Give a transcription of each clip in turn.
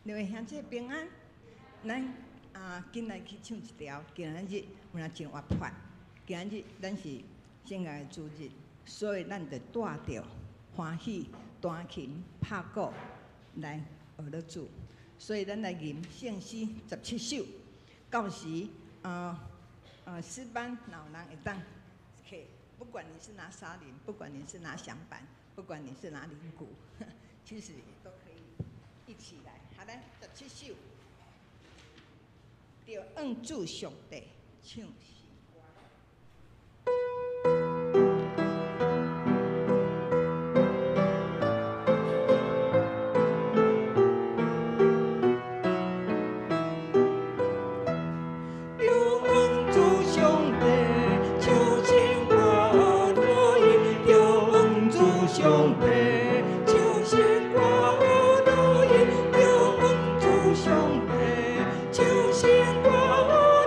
兩位兄姐平安，咱啊，緊來去唱一條。今仔日有影真活潑。今仔日咱是聖樂的主日，所以咱就帶著歡喜彈琴拍鼓來學樂主。所以咱來吟聖詩17首。到時詩班若有人會當去，不管你是拿沙鈴，不管你是拿響板，不管你是拿鈴鼓，其實都可以一起來。好來，十七首，著向主上帝唱詩歌。著向主上帝唱新歌，著向主上帝唱新歌，著向主上帝唱新歌，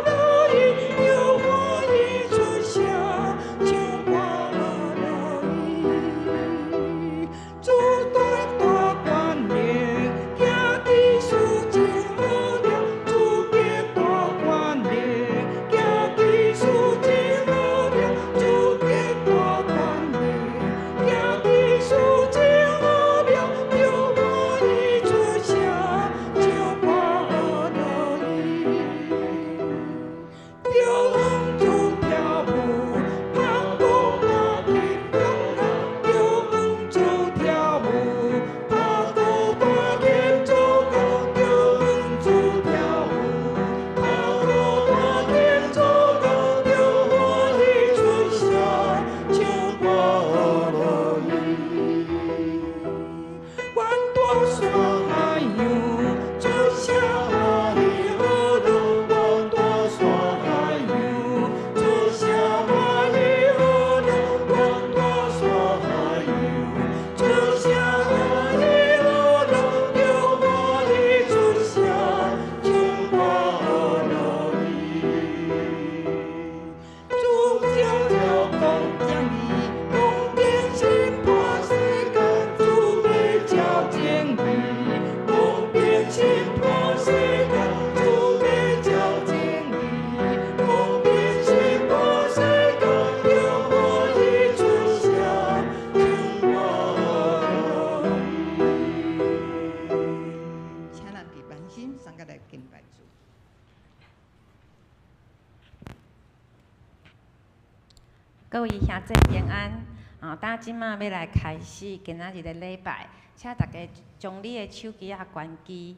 著歡喜出聲唱歌樂伊。主大大權能，行佇世真好了，主極大權能，行佇世真好了，主極大權能，行佇世真好了，著歡喜出聲唱歌樂伊。著向主跳舞，拍鼓彈琴奏樂，著向主跳舞，拍鼓彈琴奏樂，著向主跳舞，拍鼓彈琴奏樂，著歡喜出聲唱歌樂伊。阮大山海洋出聲歡喜學樂，阮大山海洋出聲歡喜學樂，阮大山海洋出聲歡喜學樂，著歡喜出聲唱歌樂伊。主照了講正義，公平審判世間，主欲照正義，公平審判世間，主欲照正義，公平審判世間，著歡喜出聲唱歌樂伊。請咱閉目心，相佮來敬拜主。各位兄姊平安，啊，咱這馬欲來開始今仔日的禮拜，請大家將你的手機仔關機。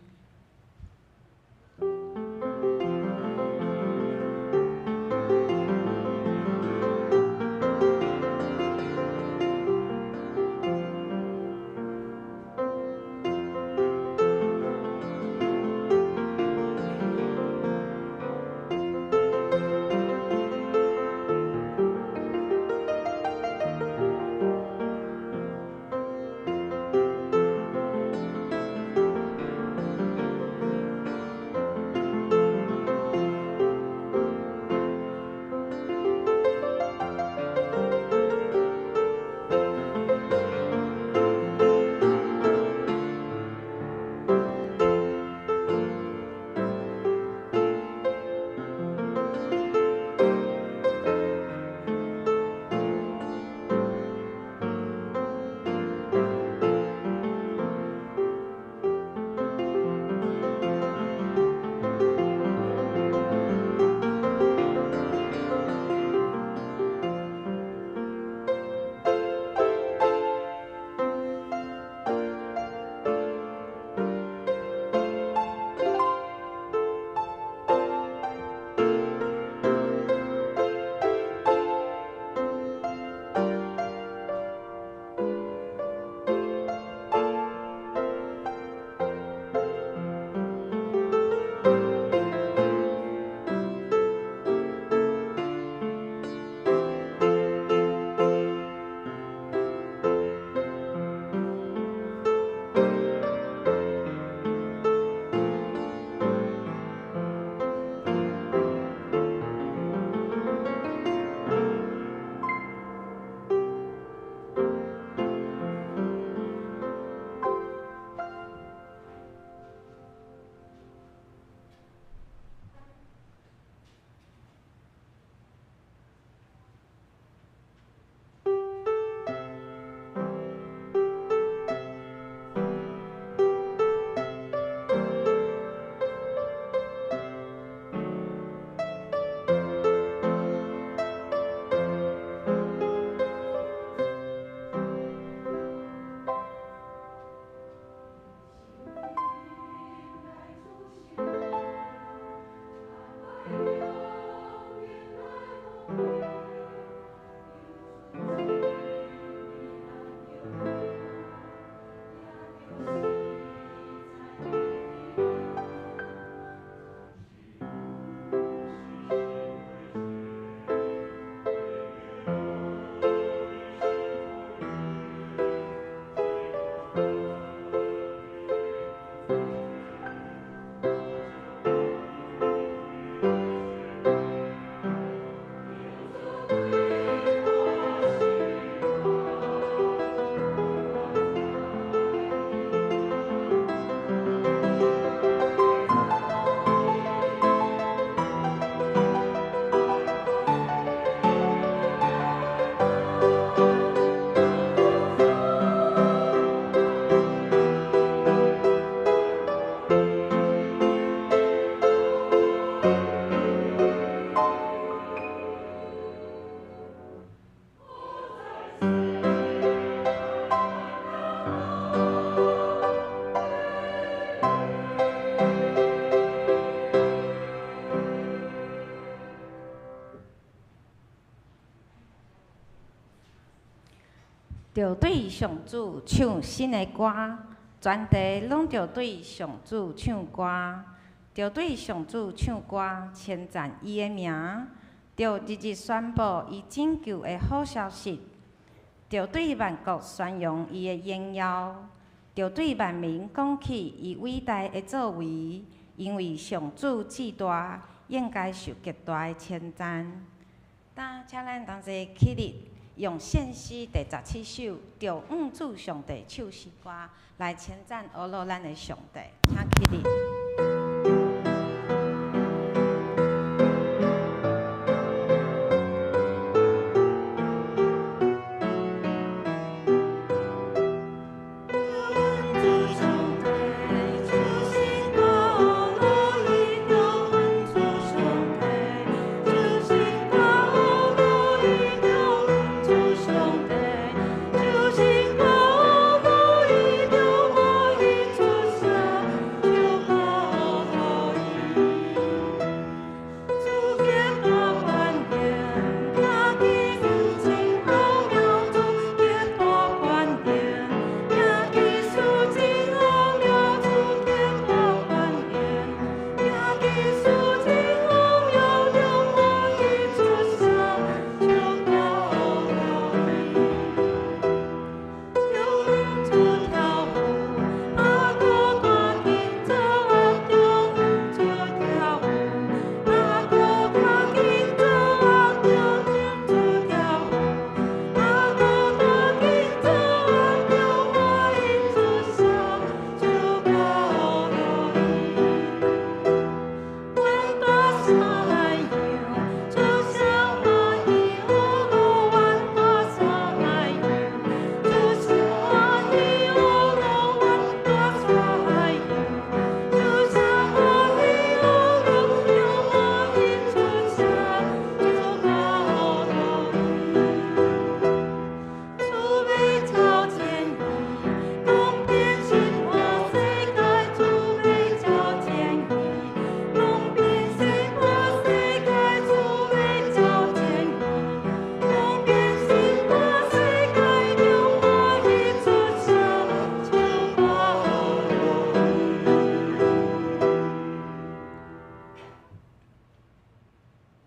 著對上主唱新的歌，全地攏著對上主唱歌，著對上主唱歌，稱讚伊的名，著日日宣布伊拯救的好消息，著對萬國宣揚伊的榮耀，著對萬民講起伊偉大的作為，因為上主至大，應該受極大的稱讚。請咱同齊起立。用獻詩第17首《著向主上帝唱新歌》來稱讚阿樂咱的上帝，請起立。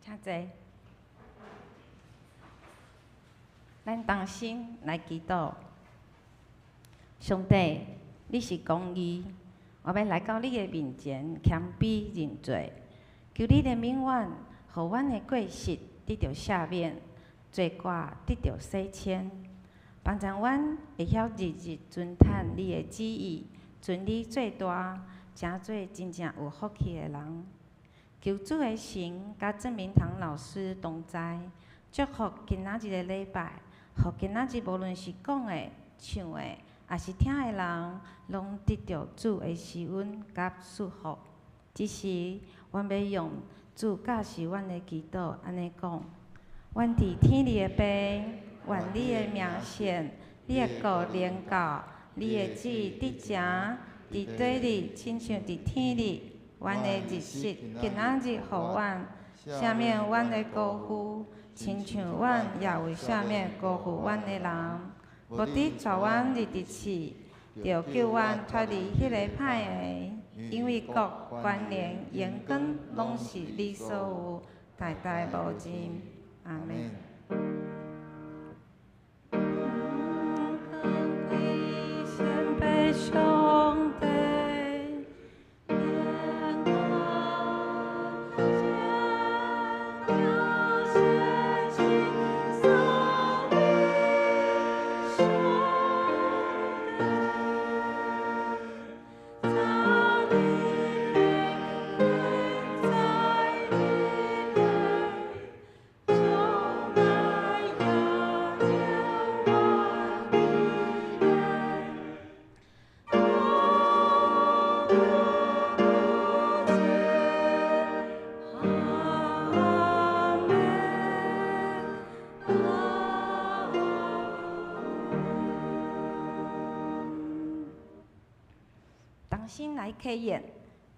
請坐。咱同心來祈禱。上帝，你是公義，我欲來到你的面前，謙卑認罪，求你憐憫阮，予阮的過失得著赦免，罪過得著洗清，幫助阮會曉日日遵趁你的旨意，尊你做大，成做真正有福氣的人。求主的神佮鄭明堂老師同在，祝福今仔日的禮拜，予今仔日無論是講的、唱的，抑是聽的人，攏得著主的施恩佮祝福。這時，阮欲用主教示阮的祈禱，按呢講：阮佇天裡的父，願你的名聖，你的國臨到，你的旨意得成，佇地裡親像佇天裡。阮的日食今仔日予阮，赦免阮的過負，親像阮也有赦免辜負阮的人。無得帶阮入佇試，著救阮脫離彼個歹的，因為國、權能、榮光，攏是你所有，代代無盡。阿們。上帝。先來啟言，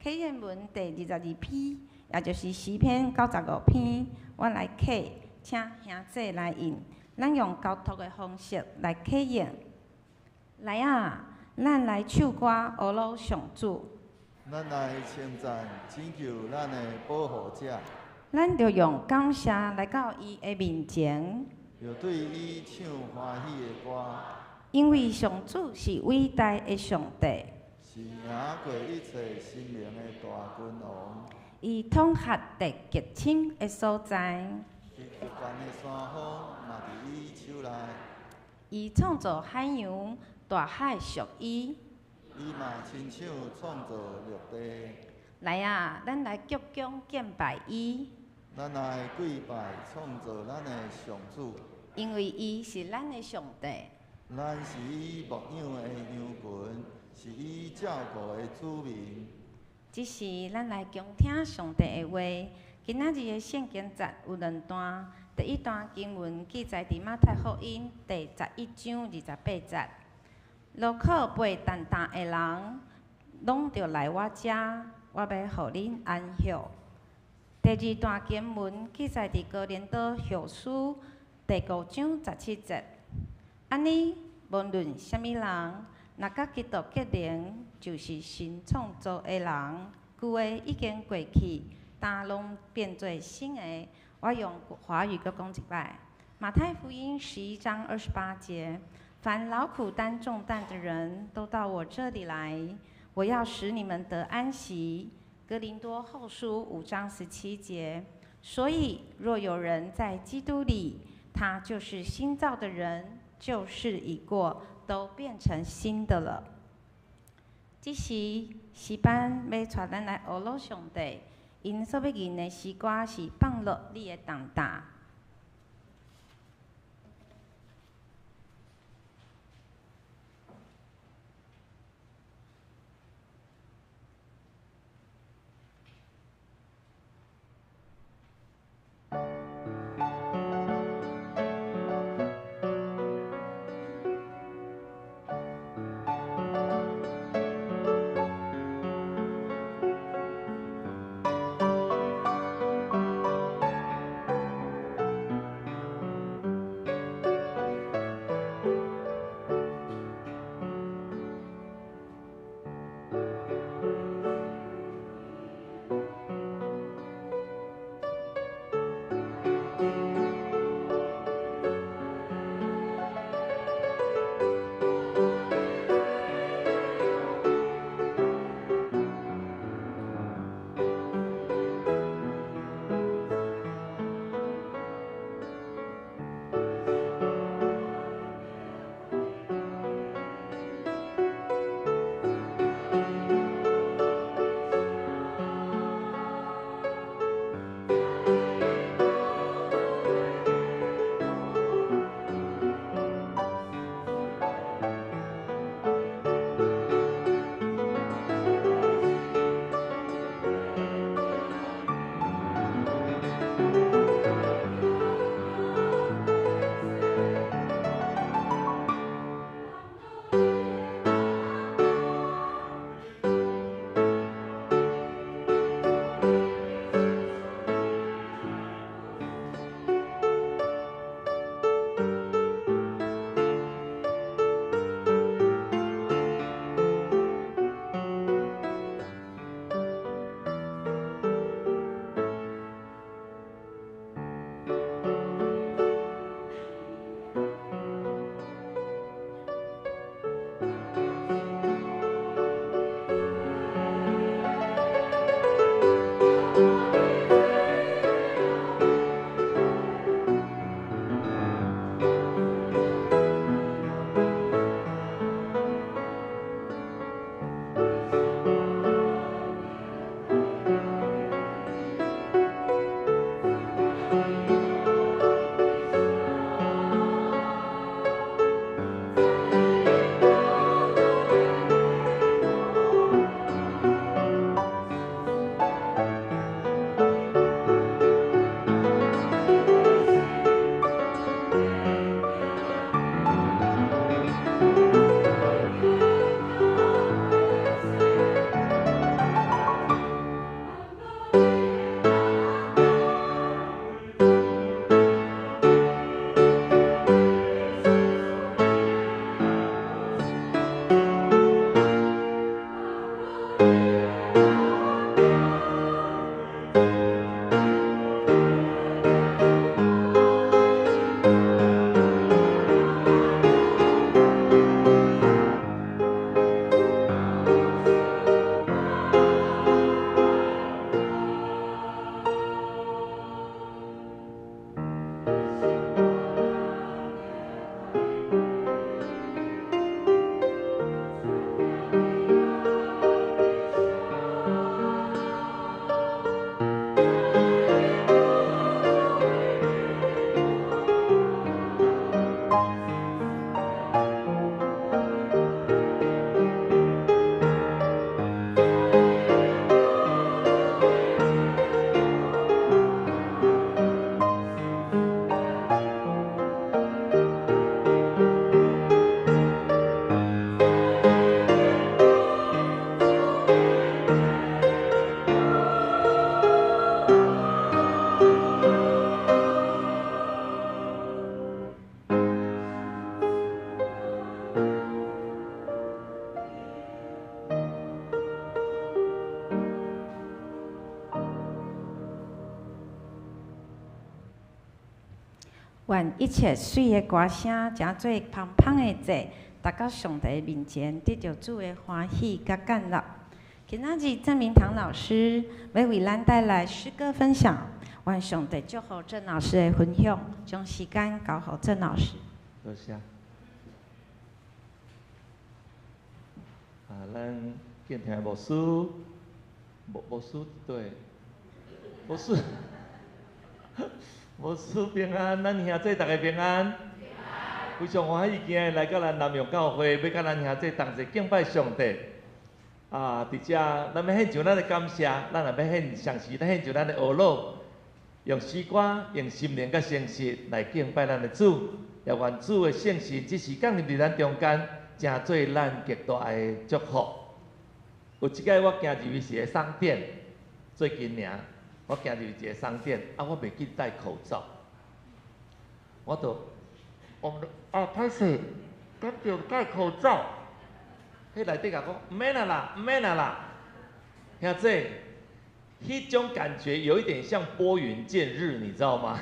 啟言文第22篇，也就是詩篇95篇，我來啟，請兄姊來印。咱用交託的方式來體驗。來啊，咱來唱歌，呵咾上主。咱來稱讚拯救咱的保護者。咱著用感謝來到伊的面前。著對伊唱歡喜的歌。因為上主是偉大的上帝。是贏過一切神明的大君王。伊統轄佇極深的所在。佇極懸的山峰嘛佇伊手內。伊創造海洋，大海屬伊。伊嘛親手創造陸地。來啊，咱來鞠躬敬拜伊。咱來跪拜創造咱的上主。因為伊是咱的上帝。咱是伊牧養的羊群，是伊照顧的子民。這時，咱來傾聽上帝的話。今仔日的聖經節有兩段，第一段經文記載佇馬太福音第11章28節。勞苦背重擔的人，攏著來我遮，我欲予恁安歇。第二段經文記載佇哥林多後書第5章17節。按呢，無論啥物人，若佮基督結連，就是新創造的人，舊的已經過去，呾攏變做新的。我用華語閣講一擺。馬太福音11章28節：凡勞苦擔重擔的人，都到我這裡來，我要使你們得安息。哥林多後書5章17節。所以若有人在基督裡，他就是新造的人，舊事已過，都變成新的了。這時，詩班欲帶咱來呵咾上帝，𪜶所欲吟的詩歌是放落你的重擔。願一切媠的歌聲，成做芳香的祭，達到上帝面前，得著主的歡喜佮悅納。今仔日鄭明堂老師欲為咱帶來詩歌分享，願上帝祝福鄭老師的分享，將時間交予鄭老師。多謝。啊，咱敬聽牧師，牧師對，牧師，牧師平安，咱兄弟逐家平安。非常歡喜今日來到咱南陽教會，欲佮咱兄弟同齊敬拜上帝。啊，佇遮咱欲獻上咱的感謝，咱也欲獻上時，咱獻上咱的呵咾，用詩歌、用心靈佮誠實來敬拜咱的主，也願主的聖神這時降臨佇咱中間，成做咱極大的祝福。有一擺我行入去一個商店，最近爾，我行入去一個商店，啊，我袂記戴口罩，我就，我啊，歹勢，敢著戴口罩？彼內底共講，毋免啦啦，毋免啦啦。兄弟，彼種感覺有一點像撥雲見日，你知道嗎？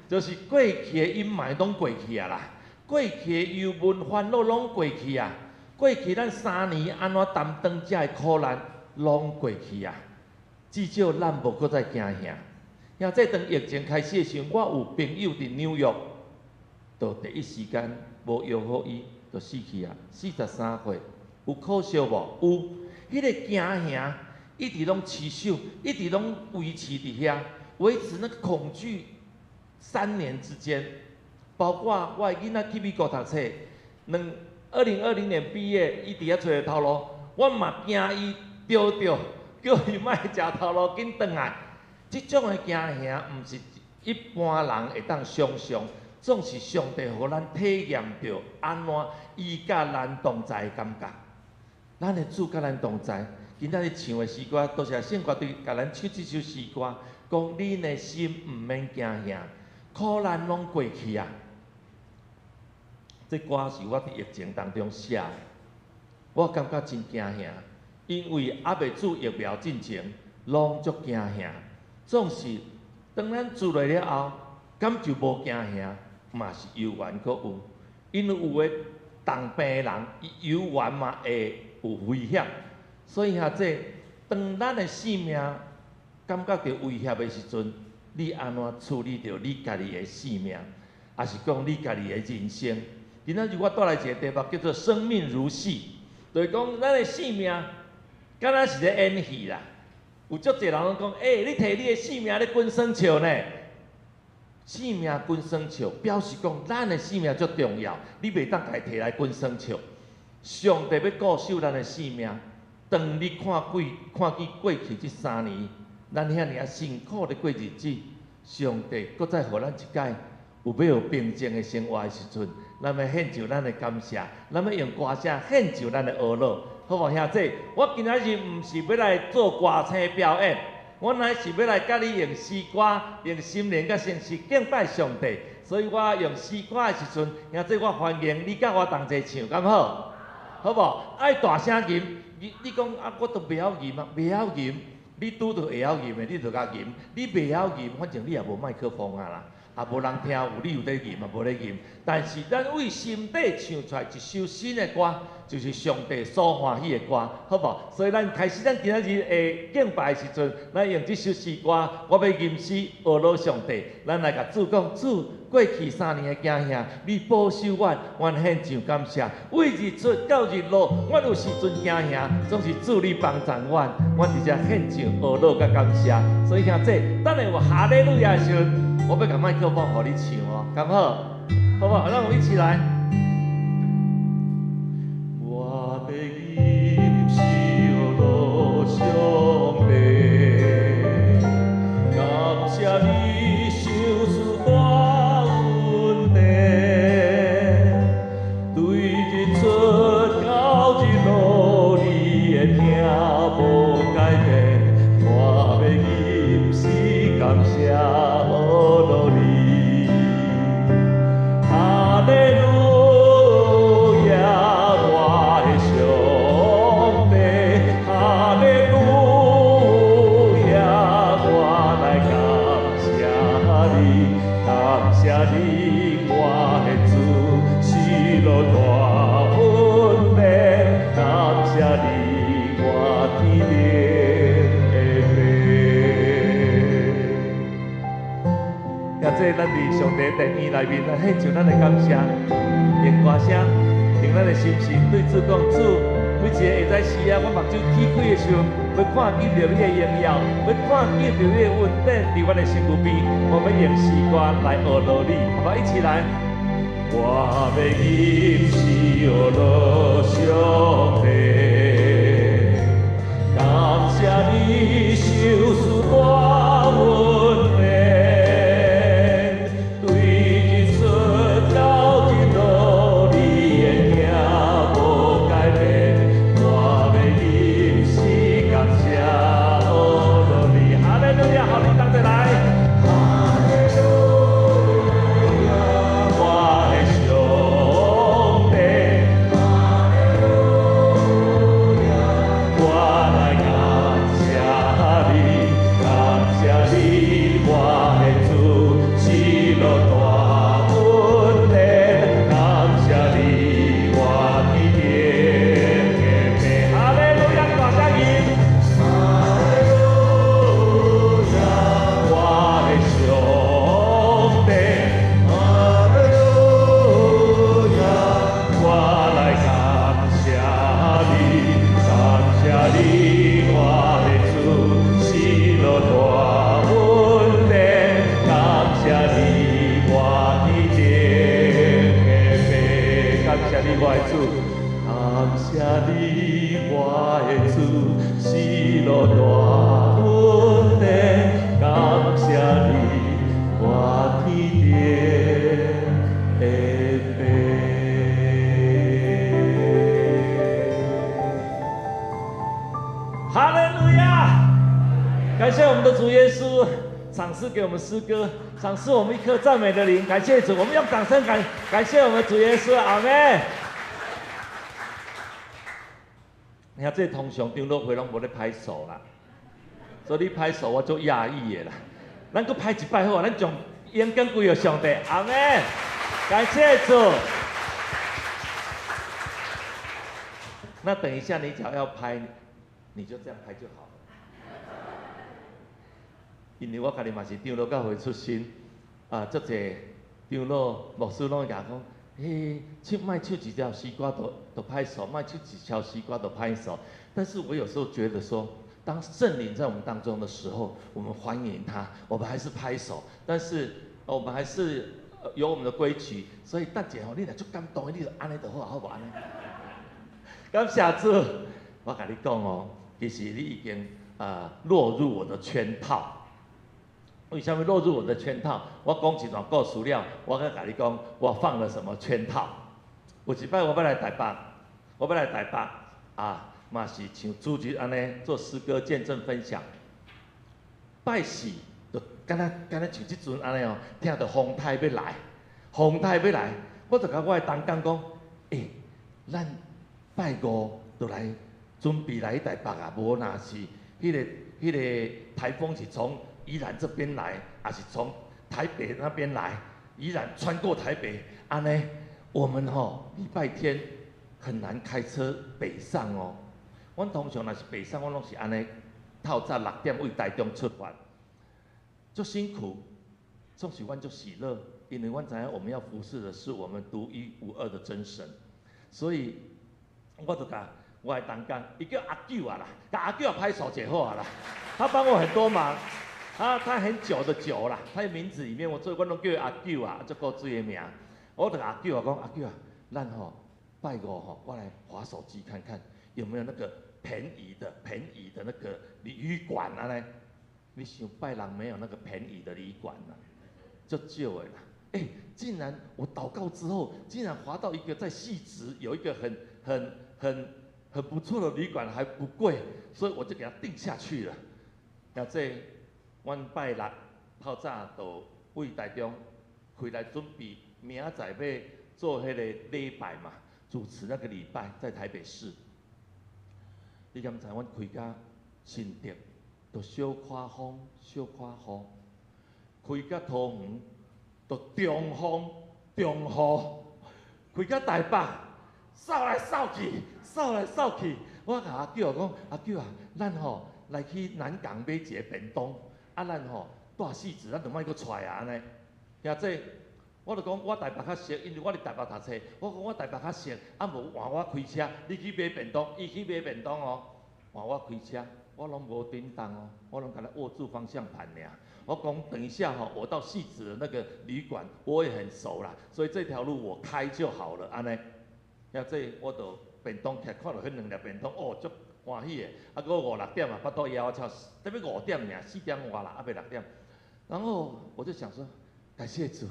就是過去的陰霾攏過去啊啦，過去的憂悶煩惱攏過去啊，過去咱3年按怎擔當這的苦難攏過去啊。至少咱無閣再驚嚇。兄弟，當疫情開始的時陣，我有朋友佇紐約，就第一時間無藥予伊，就死去啊，43歲。有可惜無？有，彼個驚嚇一直攏持續，一直攏維持佇遐，維持那個恐懼3年之間。包括我的囡仔去美國讀冊，2020年畢業，伊佇遐揣頭路，我嘛驚伊著著，叫伊莫食頭路，緊轉來。這種的驚嚇，毋是一般人會當想像，總是上帝予咱體驗著按怎伊佮咱同在的感覺。咱的主佮咱同在。今仔日唱的詩歌，多謝聖歌隊共咱唱這首詩歌，講恁的心毋免驚嚇，苦難攏過去啊。這歌是我佇疫情當中寫的，我感覺真驚嚇，因為猶未注疫苗進前，攏足驚嚇。總是當咱注落了後，敢就無驚嚇，嘛是猶原閣有，因為有的重病的人，伊猶原嘛會有危險。所以兄弟，當咱的性命感覺著威脅的時陣，你按怎處理著你家己的性命，抑是講你家己的人生？今仔日我帶來一個題目叫做“生命如戲”，就是講咱的性命敢若是咧演戲啦。有足濟人攏講，欸，你提你的性命咧滾耍笑呢？性命滾耍笑，表示講咱的性命足重要，你袂當共伊提來滾耍笑。上帝欲顧守咱的性命，當你看見過去這三年，咱遐爾仔辛苦咧過日子，上帝閣再予咱一擺有欲有平靜的生活的時陣，咱欲獻上咱的感謝，咱欲用歌聲獻上咱的呵咾，好無兄弟？我今仔日毋是欲來做歌星表演，我乃是欲來佮你用詩歌、用心靈佮誠實敬拜上帝。所以我用詩歌的時陣，兄弟，我歡迎你佮我同齊唱，敢好？好無？愛大聲吟，你講啊，我都袂曉吟啊，袂曉吟，你拄著會曉吟的，你就共吟；你袂曉吟，反正你也無麥克風啊啦，也無人聽有你有咧吟嘛，無咧吟。但是咱為心底唱出來一首新的歌，就是上帝所歡喜的歌，好無？所以咱開始咱今仔日的敬拜的時陣，咱用這首詩歌，我欲吟詩呵咾上帝，咱來共主講，主過去3年的驚嚇，你保守阮，阮獻上感謝。為日出到日落，阮有時陣驚嚇，總是主你幫助阮，阮佇遮獻上呵咾佮感謝。所以兄弟，等下有哈利路亞的時陣，我欲共麥克風予你唱哦，敢好？好無？讓我們一起來。我欲吟詩呵咾上帝，感謝你賞賜大恩典，對日出到日落，你的疼無改變，我欲吟詩感謝呵咾你。哈利路亞，我的上帝，哈利路亞，我來感謝你，感謝你。咱佇上帝殿院內面，咱獻上咱的感謝，用歌聲，用咱的心情對主講：主，每一个下早時啊，我目睭起開的時陣，欲看見著你的榮耀，欲看見著你的恩典佇阮的身軀邊，我欲用詩歌來學落你，好無？一起來。我欲吟詩學落上帝，感謝你賞賜大恩典，對日出到日落，你的疼無改變。我欲吟詩感謝學落你，哈利路亞，予你同齊來。哈利路亞，我的上帝，哈利路亞，我來感謝你，感謝你，我的主，賜落大恩典，感謝你，我天頂的父，哈利路亞，大聲吟。哈利路亞，我的上帝，哈利路亞，我來感謝你，感謝你，我的主，賜落大恩典，感謝你，我天頂的父，感謝你，我的主，感謝你，我的主，賜落大恩典，感謝你，我天頂的父。哈利路亞！感謝我們的主耶穌，賞賜給我們詩歌，賞賜我們一顆讚美的靈。感謝主，我們用掌聲感謝我們主耶穌，阿們。你看這通常長老會攏無咧拍手啦，所以你拍手我足訝異的啦。咱閣拍一擺好啊，咱將榮光歸予上帝，阿們。感謝主。那等一下你只要要拍，你就這樣拍就好了。因為我家己嘛是長老教會出身，啊，足濟長老牧師攏會共講，嘿，唱莫唱一條詩歌就拍手，莫唱一條詩歌就拍手。但是我有時候覺得說，當聖靈在我們當中的時候，我們歡迎他，我們還是拍手，但是我們還是有我們的規矩。所以等下吼，你若足感動的，你就按呢就好，好無按呢？感謝主，我共你講哦，其實你已經落入我的圈套。為啥物落入我的圈套？我講一段故事了，我閣共你講，我放了什麼圈套？有一擺我欲來台北，我欲來台北啊，嘛是像主日按呢做詩歌見證分享。拜四就敢若像這陣按呢哦，聽著風颱欲來，風颱欲來，我就共我的同工講，欸，咱拜五就來準備來台北啊，無若是彼個颱風是從宜蘭這邊來，還是從台北那邊來？宜蘭穿過台北，按呢，我們吼禮拜天很難開車北上哦。阮通常若是北上，我攏是按呢，透早6點為台中出發，足辛苦，總是阮足喜樂，因為阮知影我們要服侍的是我們獨一無二的真神，所以我就共我的同工，伊叫阿舅啊啦，共阿舅拍手就好啊啦，他幫我很多忙。他很久的久啦，他的名字裡面我做阮攏叫阿舅啊，足古錐的名。我就阿舅啊講，阿舅啊，咱吼拜五吼，我來滑手機看看有沒有那個便宜的那個旅館啊呢？你想拜人沒有那個便宜的旅館啊，足少的啦。欸，竟然我禱告之後，竟然滑到一個在汐止有一個很不錯的旅館，還不貴，所以我就給他訂下去了。那這。阮拜六透早就為台中回來準備，明仔載欲做彼個禮拜嘛，主持那個禮拜在台北市。你敢知阮開到新竹，就小可風，小可雨；開到桃園，就中風，中雨；開到台北，掃來掃去，掃來掃去。我共阿舅講，阿舅啊，咱吼來去南港買一個便當。啊，咱吼帶四子，咱就莫閣揣啊按呢。兄弟，我就講我台北較熟，因為我佇台北讀冊，我講我台北較熟，啊無換我開車，你去買便當，伊去買便當哦，換我開車，我攏無振動哦，我攏干焦握住方向盤爾。我講等一下吼，我到汐止的那個旅館，我也很熟啦，所以這條路我開就好了，按呢。兄弟我就便當徛看著彼兩粒便當，哦，足歡喜的，啊，閣五六點啊，腹肚枵啊，差欲5點爾，4點外啦，猶未6點。然後我就想說，感謝主，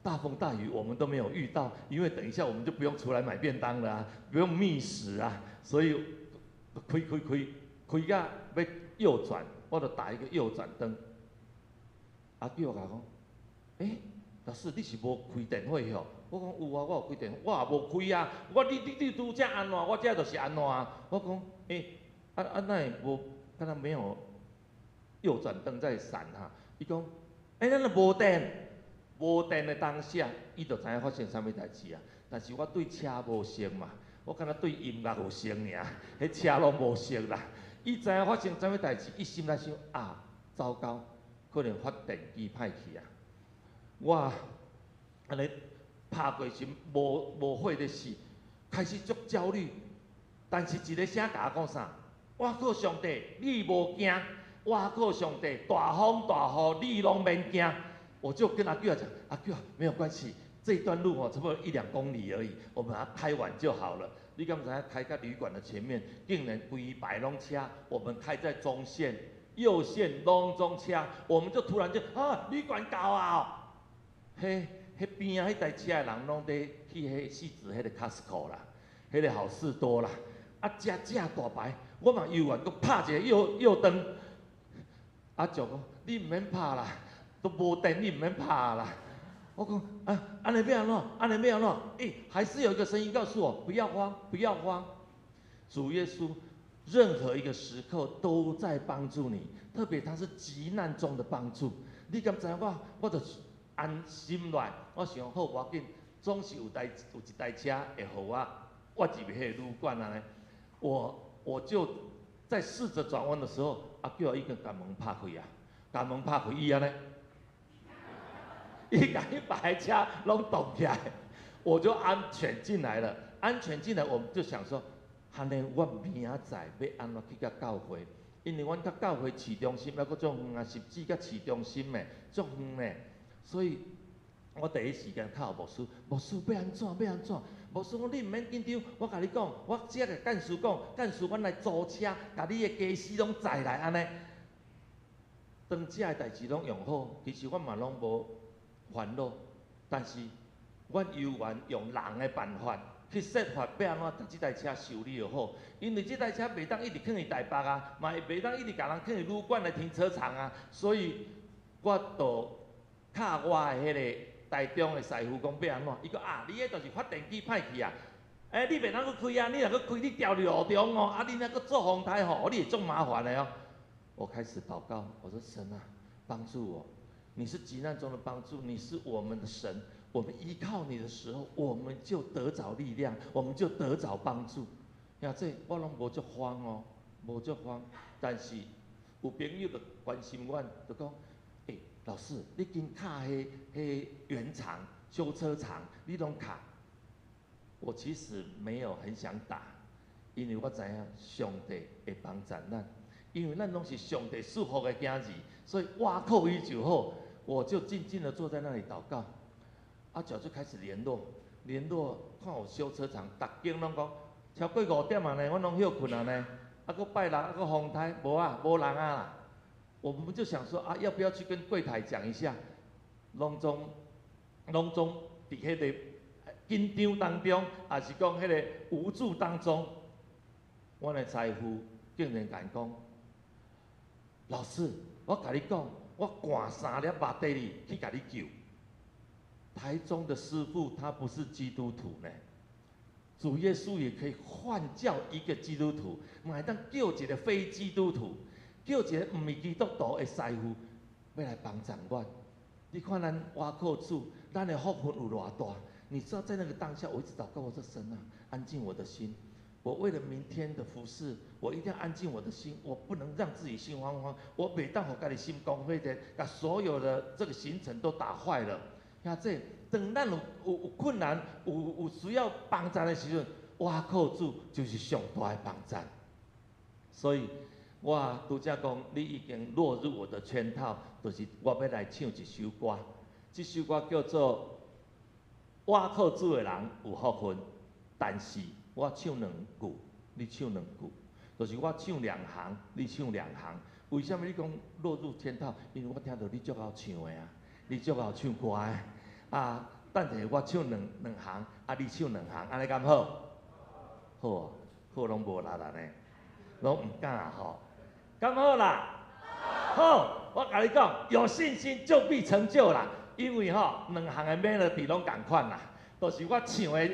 大風大雨我們都沒有遇到，因為等一下我們就不用出來買便當了啊，不用覓食啊，所以開開開開到欲右轉，我就打一個右轉燈。阿叫我共講，欸，老師你是無開電火吼？我講有啊，我有開電，我也無開啊。我你你你拄則按怎，我這就是按怎啊。我講，欸，啊啊哪會無，敢若沒有右轉燈在閃哈？伊講，欸，咱若無電，無電的當下，伊就知影發生啥物代誌啊。但是我對車無熟嘛，我敢若對音樂有熟爾，彼車攏無熟啦。伊知影發生啥物代誌，伊心內想啊，糟糕，可能發電機歹去啊。我按呢拍過時無無火咧死，開始足焦慮。但是一个聲共我講啥？我靠上帝，你無驚；我靠上帝，大風大雨你攏免驚。我就跟阿舅講，阿舅沒有關係，這段路哦，差不多一兩公里而已，我們把它開完就好了。你敢知影開到旅館的前面，竟然規排攏車，我們開在中線、右線攏總車，我們就突然就啊，旅館到啊！彼彼邊仔彼台車的人攏佇去彼汐止彼個 Costco 啦，彼個好市多啦，啊，遮遮大排，我嘛猶原閣拍一個右右燈，阿舅講你毋免拍啦，都無電你毋免拍啦。我講啊，按呢欲按怎？按呢欲按怎？欸，還是有一個聲音告訴我，不要慌，不要慌。主耶穌任何一個時刻都在幫助你，特別他是急難中的幫助。你敢知我？我就安心來，我想好，無要緊，總是有一台車會予我，我入去彼個旅館按呢。我就在試着轉彎的時候，阿叫伊個共門拍開啊，共門拍開，伊按呢。伊共彼排車攏擋起來，我就安全進來了。安全進來，我們就想說，按呢我明仔載欲按怎去共教會？因為阮佮教會市中心，猶閣足遠啊，汐止佮市中心的足遠的，所以我第一時間敲牧師，牧師欲按怎？欲按怎？牧師講你毋免緊張，我共你講，我這共幹事講，幹事阮來租車，共你的家私攏載來按呢。當這个代誌攏用好，其實我嘛攏無煩惱，但是阮猶原用人的辦法去設法欲按怎共這台車修理好，因為這台車袂當一直囥佇台北啊，嘛袂當一直共人囥佇旅館的停車場啊，所以我就敲我的彼個台中的師傅講欲按怎，伊講啊，你彼就是發電機歹去啊，欸，你袂當閣開啊，你若閣開，你掉佇路中哦，啊，你若閣做風颱吼，你會足麻煩的哦。我開始禱告，我說神啊，幫助我。你是急難中的幫助，你是我們的神，我們依靠你的時候，我們就得著力量，我們就得著幫助。呀，這我攏無足慌哦，無足慌。但是有朋友就關心阮，就講：欸，老師，你緊敲彼彼原廠修車廠，你攏敲。我其實沒有很想打，因為我知影上帝會幫助咱，因為咱攏是上帝賜福的囝兒，所以倚靠伊就好。我就靜靜的坐在那裡禱告，阿腳就開始聯絡，聯絡看有修車廠，逐間攏講超過5點啊呢，阮攏歇睏啊呢，啊閣拜六啊閣風颱，無啊，無人啊。我們就想說啊，要不要去跟櫃檯講一下？攏總攏總佇彼個緊張當中，抑是講彼個無助當中，阮的師傅竟然共講，老師，我共你講。我趕三粒馬蹄哩去共你救。台中的師傅他不是基督徒呢，主耶穌也可以換叫一個基督徒，嘛會當叫一個非基督徒，叫一個毋是基督徒的師傅，欲來幫助阮。你看咱倚靠主，咱的福分有偌大？你知道在那個當下，我一直禱告，我說神啊，安靜我的心。我為了明天的服侍，我一定要安靜我的心，我不能讓自己心慌慌。我袂當予家己心肝火熱，共所有的這個行程都打壞了。兄弟，當咱有困難、有需要幫贊的時陣，倚靠主就是上大的幫贊。所以，我拄才講，你已經落入我的圈套，就是我欲來唱一首歌。這首歌叫做《倚靠主的人有福分》，但是我唱兩句，你唱兩句，就是我唱兩行，你唱兩行。為啥物你講落入圈套？因為我聽著你足𠢕唱的啊，你足𠢕唱歌的啊。等下我唱兩行，啊你唱兩行，按呢敢好？好啊，好攏無力啦呢，攏毋敢吼。敢好啦？好，我共你講，有信心就必成就啦。因為吼，兩行的 melody 攏仝款啦，就是我唱的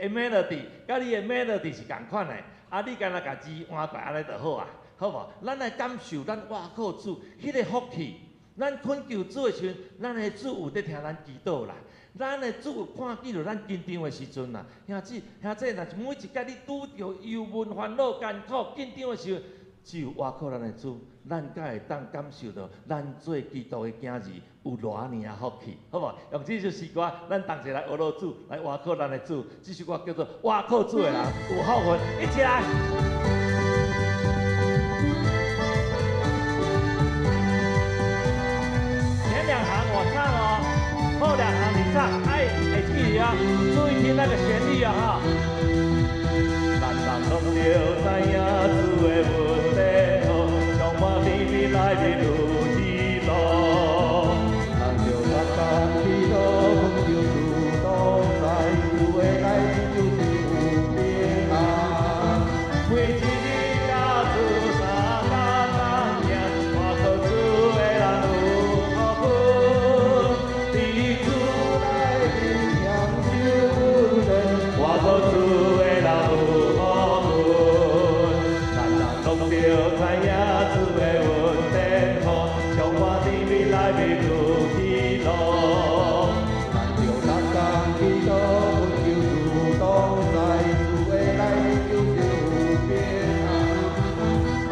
melody，佮你的 melody 是仝款的，啊，你干焦共字換過來，按呢就好啊，好無？咱來感受咱倚靠主，彼個福氣，咱懇求主的時陣，咱的主有佇聽咱祈禱啦。咱的主有看見著咱緊張的時陣啦，兄姊兄姊，若是每一擺你拄著憂悶、煩惱、艱苦、緊張的時陣，只有倚靠咱的主，咱才會當感受著咱做基督的囝兒有偌爾仔福氣，好無？用這首詩歌，咱同齊來學落主，來倚靠咱的主。這首歌叫做《倚靠主的人有福分》，一起來。前兩行我唱哦，後兩行你唱，哎，會記得哦，注意聽那個旋律啊，哈。人人攏著知影主的恩典好，充滿甜蜜內面有喜樂。咱著逐工祈禱，懇求主同在，主的內面就是有平安。每一日佮主相共同行，倚靠主的人有福分。佇主內面享受恩典，倚靠主的人有福分。人人攏著知影主的恩典好，充滿甜蜜內面有喜樂。咱著逐工祈禱，懇求主同在，主的內面就是有平安。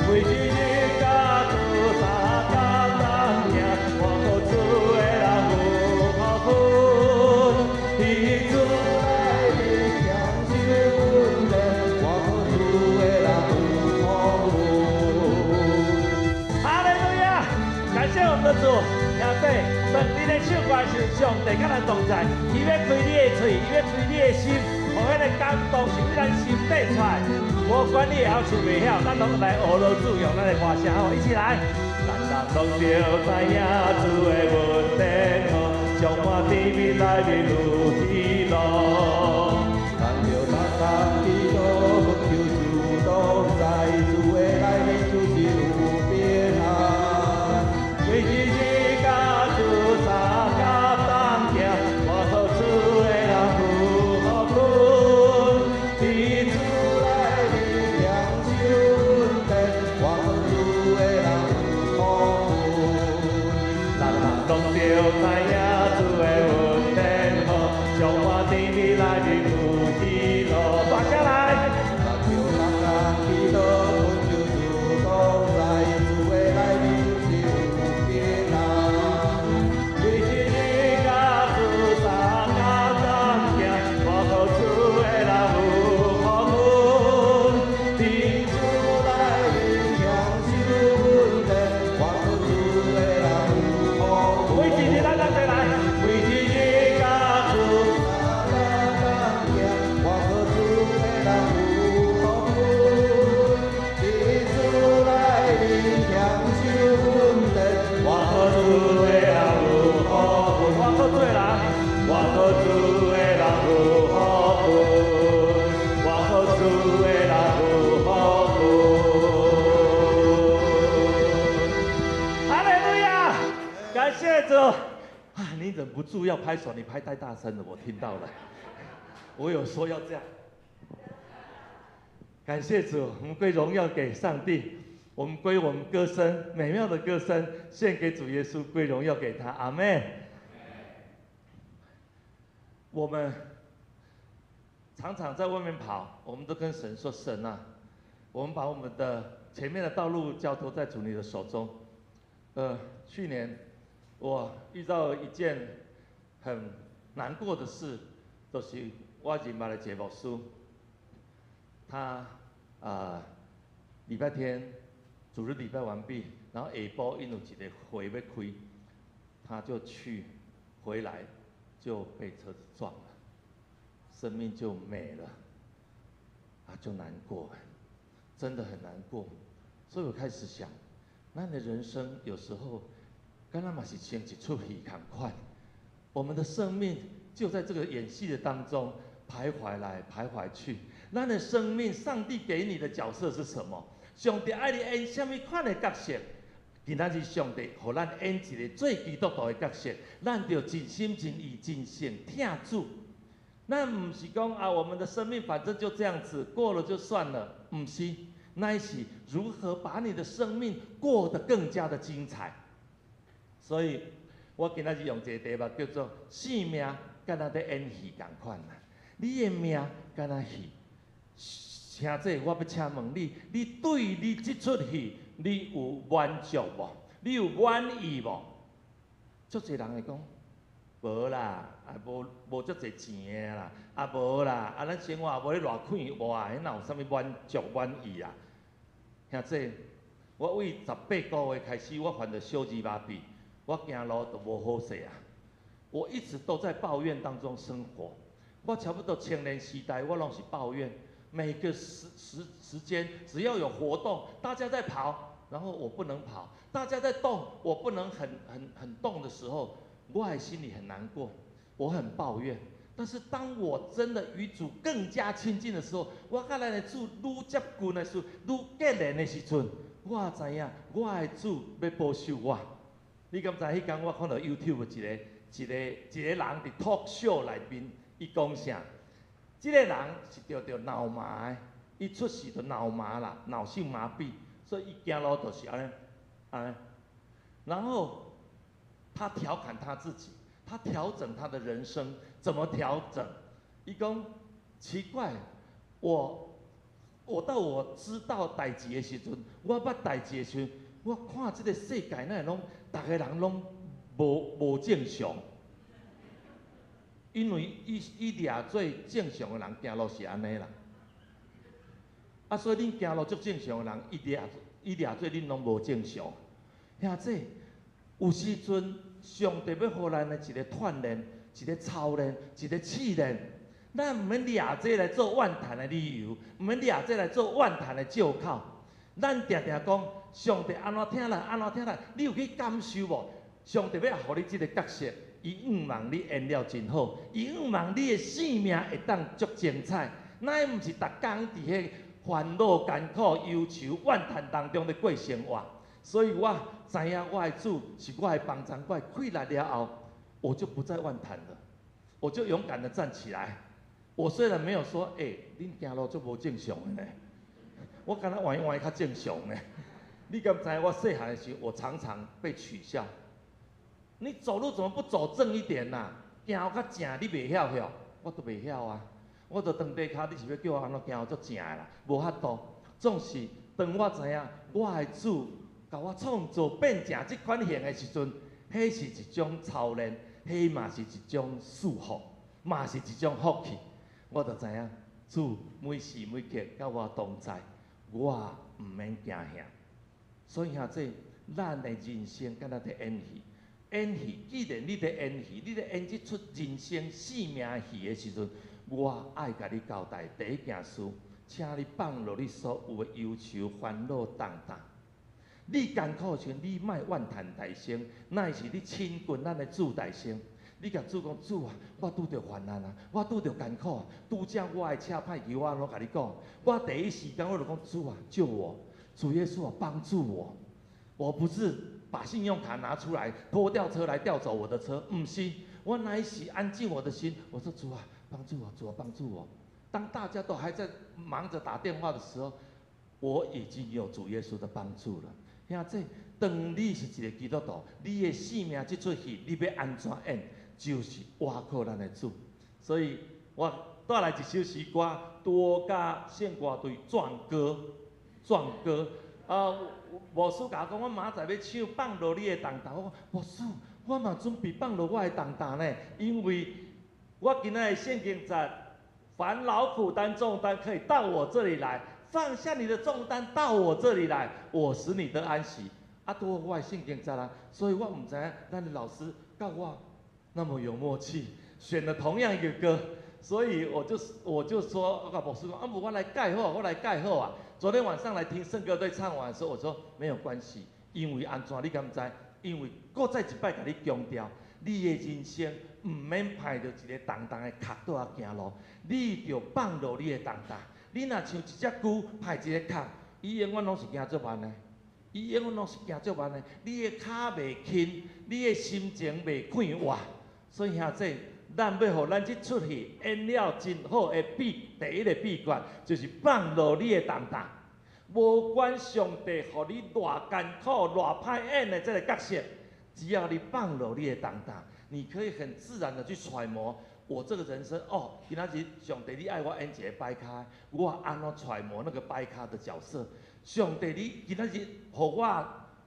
每一日佮主相共同行，倚靠主的人有福分。佇主內面享受恩典，倚靠主的人有福分。哈利路亞！感謝我們的主，兄弟，當你咧唱歌的時陣，上帝佮咱同在，伊欲開你的喙，伊欲開你的心，予彼个感動是對咱心底出來。無管你會曉唱袂曉，咱攏來學落主，用咱的歌聲，好，一起來。人人攏著知影主的恩典好，充滿甜蜜內面有喜樂。咱著逐工祈禱，懇求主同在，主的內面就是有平安。每一日佮主相共同行，倚靠主的人有福分。佇主內面享受恩典，倚靠主的人有福分。人人攏著知影主的恩典好，充滿甜蜜內面有喜樂。大聲來！咱著逐工祈禱，懇求主同在，主的內面就是有平安。每一日佮主相共同行，倚靠主的人有福分。佇主內面享受恩典，倚靠主的人有福分。每一日咱同齊來，每一日佮主相共同行，倚靠主的人有福分。佇主內面享受恩典，倚靠主的人有福分，倚靠主的人，倚靠主的人有福分，倚靠主的人有福分。哈利路亞！感謝主啊！你忍不住要拍手，你拍太大聲了，我聽到了。我有說要這樣。感謝主，我們歸榮耀給上帝，我們歸我們歌聲美妙的歌聲獻給主耶穌，歸榮耀給他。阿們。我們常常在外面跑，我們都跟神說：神啊，我們把我們的前面的道路交託在主你的手中。去年我遇到一件很難過的事，就是我認捌的一個牧師，他禮拜天主日禮拜完畢，然後下晡𪜶有一個會欲開，他就去，回來就被車子撞了，生命就沒了，啊，就難過，真的很難過。所以我開始想，咱的人生有時候，敢若嘛是像一齣戲仝款，我們的生命就在這個演戲的當中徘徊來徘徊去。咱的生命，上帝給你的角色是什麼？上帝愛你演啥物款的角色？今仔日上帝予咱演一個做基督徒的角色，咱著盡心盡意盡性疼主。咱毋是講啊，我們的生命反正就這樣子過了就算了，毋是，乃是如何把你的生命過得更加的精彩。所以我今仔日用一個題目叫做“生命敢若佇演戲仝款啦”，你的命敢若戲。兄弟，我欲請問你，你對你這齣戲，你有滿足無？你有滿意無？足濟人會講，無啦，啊無無足濟錢的啦，啊無啦，啊咱生活也無咧偌快活，彼哪有啥物滿足滿意啊？兄弟，我為18個月開始，我患著小兒麻痹，我行路都無好勢啊！我一直都在抱怨當中生活，我差不多青年時代，我攏是抱怨。每個時間，只要有活動，大家在跑，然後我不能跑；大家在動，我不能很動的時候，我還心裡很難過，我很抱怨。但是當我真的與主更加親近的時候，我佮咱的主愈接近的時候，愈結連的時陣，我知影我的主欲保守我。你敢知彼工我看著 YouTube 一個人佇 talk show 內面，伊講啥？這個人是著著腦麻的，伊出世就腦麻啦，腦性麻痹，所以伊行路就是按呢，按呢。然後他調侃他自己，他調整他的人生，怎麼調整？伊講奇怪，我到我知道代誌的時陣，我捌代誌的時陣，我看這個世界哪會攏，逐个人攏無正常。因為伊掠做正常的人行路是按呢啦，啊，所以恁行路足正常的人，伊掠做恁攏無正常。兄弟，有時陣上帝欲予咱的一個鍛鍊，一個操練，一個試煉，咱毋免掠這來做怨嘆的理由，毋免掠這來做怨嘆的借口。咱定定講上帝按怎疼咱，按怎疼咱，你有去感受無？上帝欲予你這個角色。伊向望你演了真好，伊向望你的生命會當足精彩，乃毋是逐工佇彼煩惱、艱苦、憂愁、怨嘆當中咧過生活。所以我知影我的主是我的幫助，我的氣力了後，我就不再怨嘆了，我就勇敢的站起來。我雖然沒有說，欸，恁行路足無正常的呢，我敢若歪歪較正常呢。你敢知我細漢的時候，我常常被取笑。你走路怎麼不走正一點吶？行較正，你袂曉曉？我都袂曉啊！我就長短跤，你是欲叫我按怎行足正的啦？無法度。總是當我知影我的主共我創造變成這款形的時陣，彼是一種操練，彼嘛是一種祝福，嘛是一種福氣。我就知影主每時每刻佮我同在，我毋免驚嚇。所以兄弟，咱的人生敢若佇演戲。演戲，既然你佇演戲，你佇演這齣人生生命戲的時陣，我愛共你交代第一件事，請你放落你所有的憂愁、煩惱、重擔。你艱苦時，你莫怨嘆大聲，乃是你親近咱的主大聲。你共主講，主啊，我拄著患難啊，我拄著艱苦，拄才我的車歹去，我按怎共你講？我第一時間我就講，主啊，救我！主耶穌啊，幫助我！我不是把信用卡拿出來，拖吊車來吊走我的車，毋是，我乃是安靜我的心。我說主啊，幫助我，主啊，幫助我。當大家都還在忙着打電話的時候，我已經有主耶穌的幫助了。兄弟，當你是一個基督徒，你的生命這齣戲，你欲按怎演，就是倚靠咱的主。所以我帶來一首詩歌，多佮聖歌隊壯歌，壯歌。啊，牧師共我講，我明仔載欲唱放落你的重擔。我講牧師，我嘛準備放落我的重擔呢，因為我今仔的聖經節，凡勞苦擔重擔，可以到我這裡來，放下你的重擔到我這裡來，我使你得安息。啊，拄好我的聖經節啦，所以我毋知影咱的老師佮我那麼有默契，選了同樣一個歌，所以我就說，我共牧師講，啊，無我來改好，我來改好啊。昨天晚上來聽聖歌隊唱完的時候，我說沒有關係，因為按怎你敢知？因為閣再一擺共你強調，你的人生毋免歹著一个重重的壳倒仔行路，你著放落你的重擔。你若像一隻龜歹一个殼，伊永遠攏是行足慢的，伊永遠攏是行足慢的。你的跤袂輕，你的心情袂快活。所以兄弟，咱欲予咱這齣戲演了真好的第一个秘訣，就是放落你的重擔。無管上帝予你偌艱苦、偌歹演的這个角色，只要你放落你的重擔，你可以很自然的去揣摩我這個人生。哦，今仔日上帝你愛我演一个歹跤，我按怎揣摩那個歹跤的角色？上帝你今仔日予我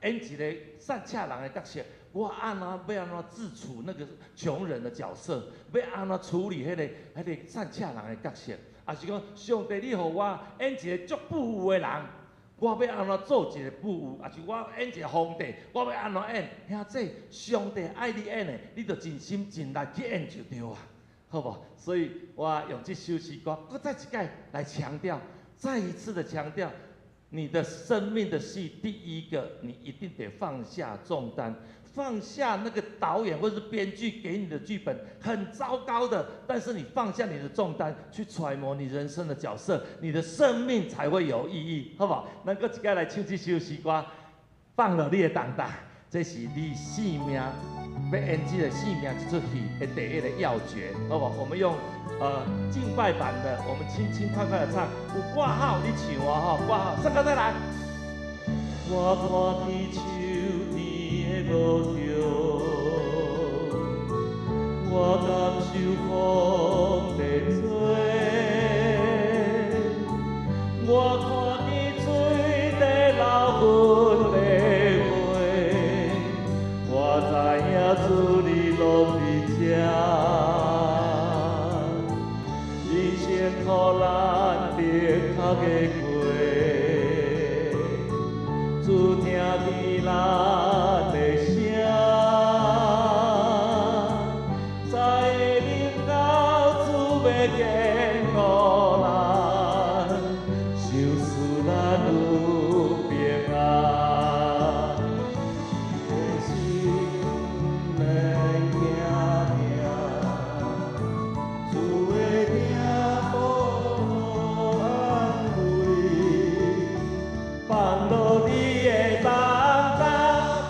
演一个散赤人的角色，我按怎欲按怎自處那個窮人的角色？欲按怎處理彼個散赤人的角色？抑是講上帝，你予我演一個足富有的人，我欲按怎做一個富有？抑是我演一個皇帝，我欲按怎演？兄弟，上帝愛你演的，你就盡心盡力去演就對啊，好無？所以我用這首詩歌，閣再一擺來強調，再一次的強調，你的生命的戲，第一個，你一定得放下重擔。放下那個導演或是編劇給你的劇本很糟糕的，但是你放下你的重擔，去揣摩你人生的角色，你的生命才會有意義，好不好？咱閣一擺來唱這首詩歌，放落你的重擔，這是你生命欲演這个生命這齣戲的第一個要訣，好不好？我們用敬拜版的，我們輕輕快快的唱，有掛號你唱哦，吼，掛號，上個再來。我看見秋天的落葉，我感受風在吹，我看見水在流阮的血，我知影主你攏佇這，人生苦難的較會過，主聽見咱的聲，在臨到主欲堅固咱，賞賜咱有平安。你的心免驚驚，主的疼無安慰，放落你的重擔，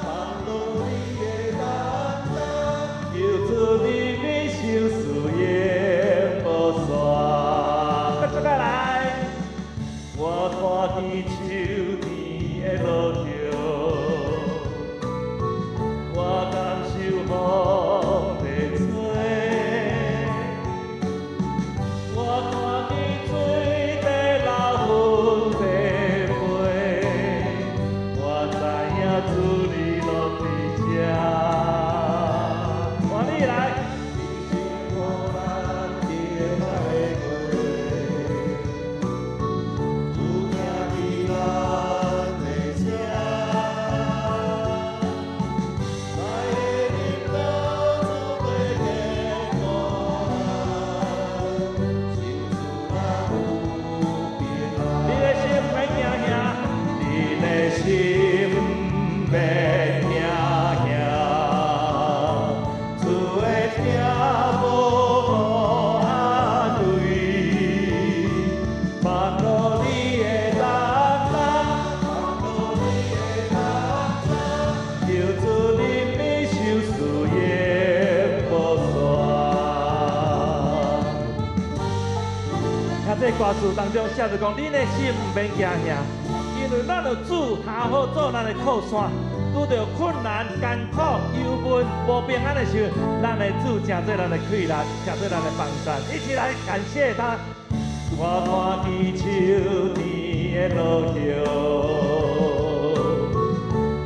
放落你的重擔，求主憐憫，賞賜永無煞。繼續來，我看見秋天的落葉，我感受風在吹，我看見水在流阮的背，我知影主你攏佇這。換你來。人生苦難的較會過，主聽見咱的聲，在臨到主欲堅固咱，賞賜咱有平安。你的心免驚嚇，你的心免驚嚇，主的疼無安慰，放落你的重擔，放落你的重擔，求主憐憫，賞賜永無煞。聽這歌詞當中寫著講，恁的心毋免驚嚇，因為咱有主頭好做咱的靠山。拄著困難、艱苦、憂悶、無平安的時候，咱的主成做咱的氣力，成做咱的幫助。一起來感謝他。我看見秋天的落葉，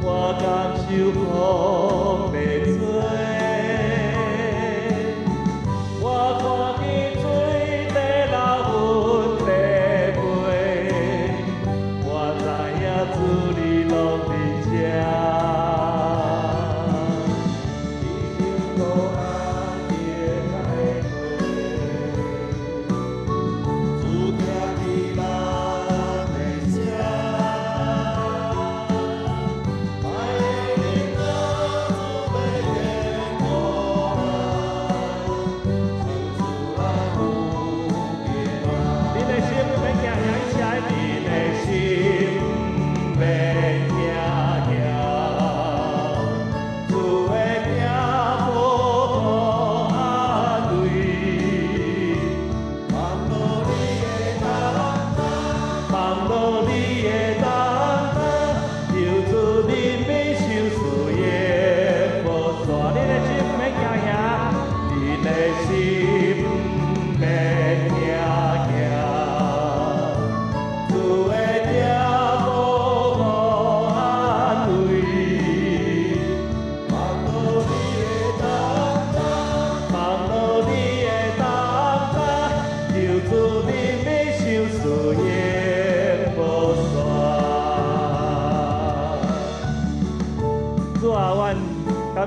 我感受風在吹，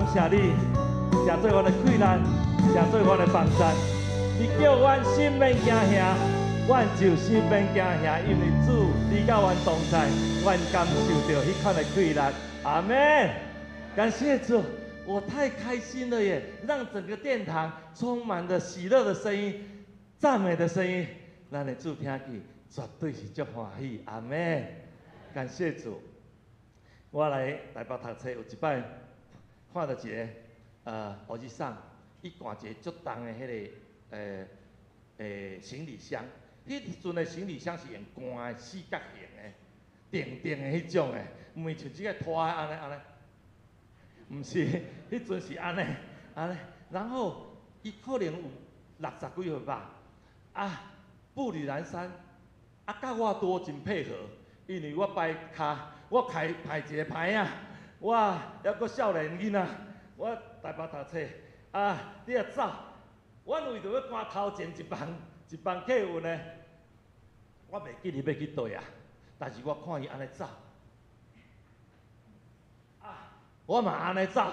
感謝你，成做阮的氣力，成做阮的幫贊。你叫阮心免驚嚇，阮就心免驚嚇，因為主你佮阮同在，阮感受著彼款的氣力。阿們，感謝主，我太開心了耶！讓整個殿堂充滿了喜樂的聲音、讚美的聲音，咱的主聽見絕對是足歡喜。阿們，感謝主。我來台北讀冊有一擺看著一个予日送，伊掛一个足重的彼个行李箱，彼時陣的行李箱是用鋼的四角形的，長長的彼種的，毋是像這个拖按呢按呢，毋是，彼陣是按呢按呢，然後伊可能有六十幾歲吧，啊，步履蹣跚，啊，佮我拄好真配合，因為我擺跤，我開排一个牌仔，我猶閣少年囡仔，我台北讀冊，啊，你若走，阮為著欲趕頭前一班一班客運的，我袂記得欲去佗啊，但是我看伊按呢走，啊，我嘛按呢走，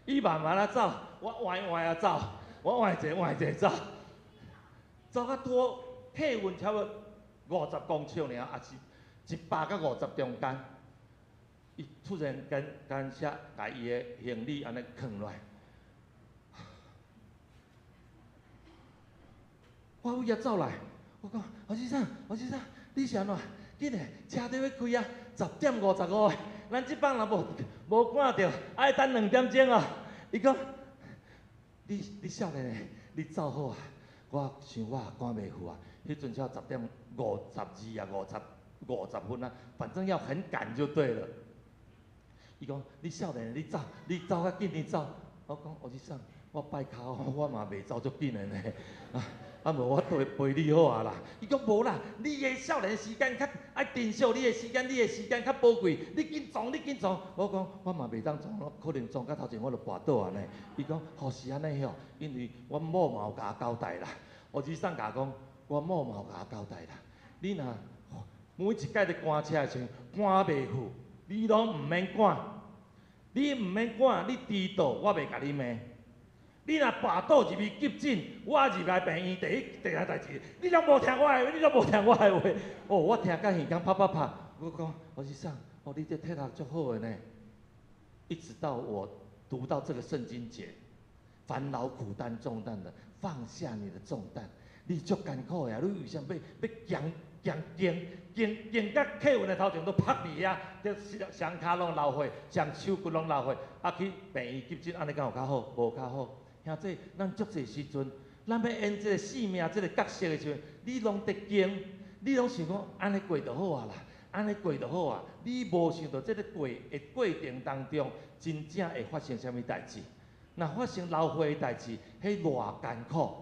伊慢慢仔走，我歪歪仔走，我歪者歪者走，走較拄客運差不多50公尺爾，抑是100佮50中間，伊突然間間車共伊的行李按呢囥落來，我為遐走來，我講侯先生，侯先生，你是按怎？緊嘞，車佇欲開啊，10點55，咱這班若無無趕著，愛等2點鐘哦。伊講，你少年的，你走好啊，我想我也趕袂赴啊。彼陣才10點52啊，50分啊，反正要很趕就對了。伊講，你少年的，你走，你走較緊，你走。我講，侯先生，我擺跤，我嘛袂走足緊的呢。啊，無我綴陪你好啊啦。伊講無啦，你的少年時間較愛珍惜你的時間，你的時間較寶貴。你緊撞，你緊撞。我講我嘛袂當撞，可能撞到頭前我就跋倒啊呢。伊講，予是按呢吼，因為阮某嘛有共我交代啦。胡先生共講，我某嘛有共我交代啦。你若每一擺佇趕車的時陣趕袂赴，你攏毋免趕，你毋免趕，你遲到我袂共你罵。你若跋倒入去急診，我入來病院第一第一代誌，你攏無聽我的話，你攏無聽我的話。哦，我聽甲耳孔啪啪拍，我講胡先生，哦，你這體力足好的呢。一直到我讀到這個聖經節，煩惱苦擔重擔的，放下你的重擔，你足艱苦的啊！你為啥欲欲行行行行行到客運的頭前都趴佇遐，這雙跤攏流血，雙手骨攏流血，啊去病院急診，按呢敢有較好？無較好。兄弟，咱足濟時陣，咱欲演這個生命這個角色的時陣，你攏佇驚，你攏想講按呢過就好啊啦，按呢過就好啊。你無想著這个過的過程當中，真正會發生啥物代誌？若發生流血的代誌，彼偌艱苦。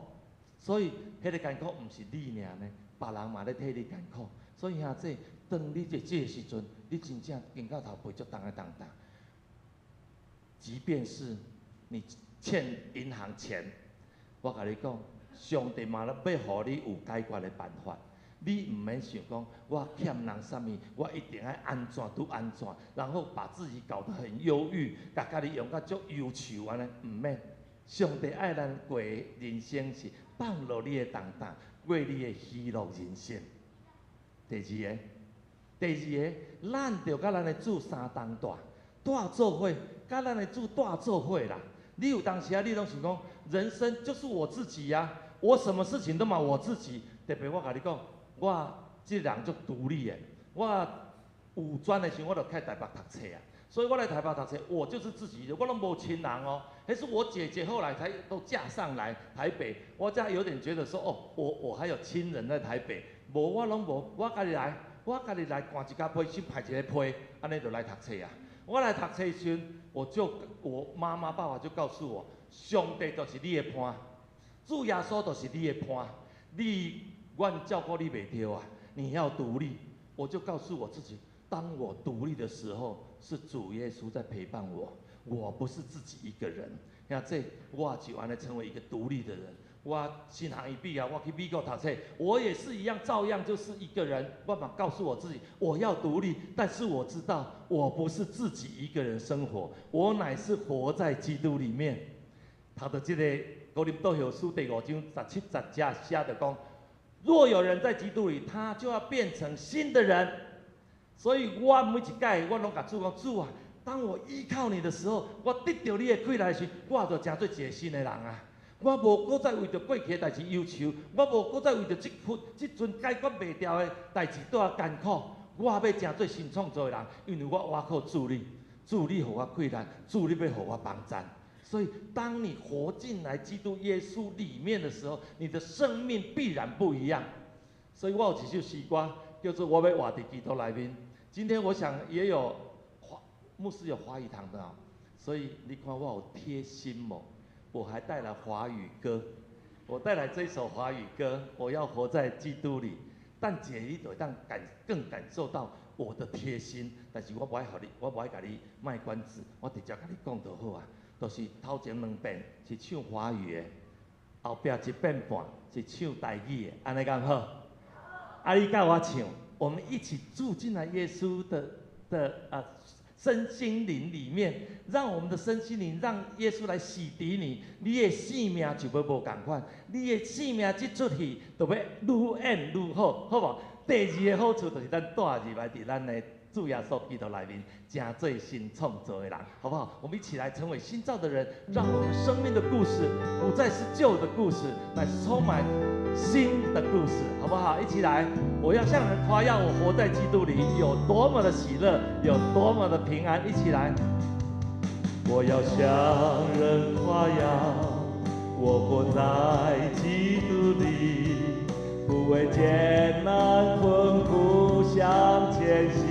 所以，彼个艱苦毋是你爾呢，別人嘛咧替你艱苦。所以兄弟，當你佇這个時陣，你真正肩胛頭背足重的重擔，即便是你欠銀行錢，我共你講，上帝嘛咧欲予你有解決的辦法。你毋免想講，我欠人啥物，我一定愛按怎拄按怎，然後把自己搞得很憂鬱，共家己用甲足憂愁按呢，毋免。上帝愛咱過的人生是放落你的重擔，過你的喜樂人生。第二个，第二个，咱著佮咱的主相同蹛，蹛做伙，佮咱的主蹛做伙啦。你有當時啊，你攏想講，人生就是我自己呀，啊，我什麼事情都嘛我自己。特別我共你講，我這個人足獨立的，我有專的時候，我就去台北讀冊啊。所以我來台北讀冊，我就是自己，我攏無親人哦。彼是我姐姐後來才都嫁上來台北，我才有點覺得說，哦，我還有親人在台北，無我攏無，我家己來，我家己來趕一工批，先派一個批，按呢就來讀冊啊。我來讀冊時，我媽媽爸爸就告訴我，上帝就是你的伴，主耶穌就是你的伴，你阮照顧你袂著啊，你要獨立。我就告訴我自己，當我獨立的時候，是主耶穌在陪伴我，我不是自己一個人。兄弟，我就按呢成為一個獨立的人。我新学院毕业，我去美國讀冊，我也是一樣，照樣就是一個人。我嘛告訴我自己，我要獨立，但是我知道我不是自己一個人生活，我乃是活在基督裡面。讀著這个哥林多後書第五章十七節寫著講，若有人在基督裡，他就要變成新的人。所以我每一擺我攏共主講，主啊，當我依靠你的時候，我得著你的氣力時，我就成做一個新的人啊。我無閣再為著過去的代誌憂愁，我無閣再為著這份這陣解決袂掉的代誌帶艱苦。我欲成做新創造的人，因為我倚靠主你，主你予我氣力，主你欲予我幫贊。所以，當你活進來基督耶穌裡面的時候，你的生命必然不一樣。所以我有一首詩歌，叫做《我欲活佇基督內面》。今天我想也有華牧師有華語堂的啊，所以你看我有貼心無？我還帶來華語歌，我帶來這首華語歌，我要活在基督裡。但姐你就會當感更感受到我的貼心，但是我無愛予你，我無愛共你賣關子，我直接共你講就好啊。就是頭前兩遍是唱華語的，後壁一遍半是唱台語的，按呢敢好？啊，你佮我唱，我們一起住進來耶穌的身心靈裡面，讓我們的身心靈，讓耶穌來洗滌你，你的生命就欲無仝款，你的生命這齣戲就欲愈演愈好，好無？第二个好處就是咱帶入來佇咱的主耶穌基督內面，成做新創造的人，好不好？我們一起來成為新造的人，讓我們生命的故事不再是舊的故事，乃是充滿新的故事，好不好？一起來！我要向人誇耀，我活在基督裡有多麼的喜樂，有多麼的平安。一起來！我要向人誇耀，我活在基督裡，不畏艱難困苦向前行，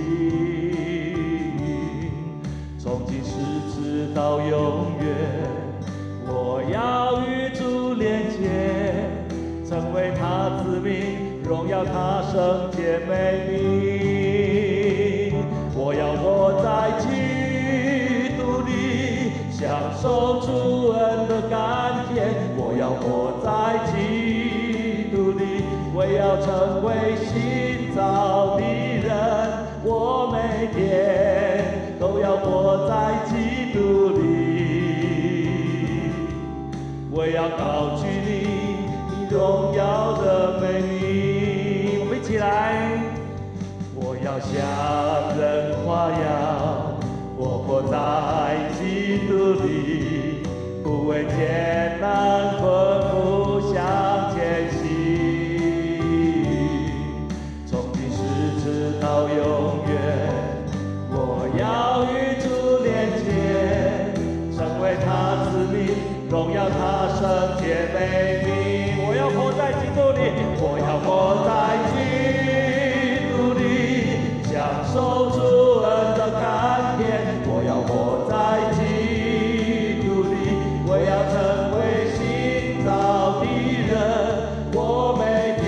從今時直到永遠，我要與主連結，成為他子民，榮耀他聖潔美名。我要活在基督裡，享受主恩的甘甜。我要活在基督裡，我要成為新造的人。我每天都要活在基督裡，我要高舉你，你榮耀的美名。我們一起來。我要向人誇耀，我活在基督裡，不畏艱難困苦向前行，從今時直到永遠，我要與主連結，成為他子民，榮耀他聖潔美名。我要活在基督裡，我要活在基督裡，享受主恩的甘甜。我要活在基督裡，我要成為新造的人。我每天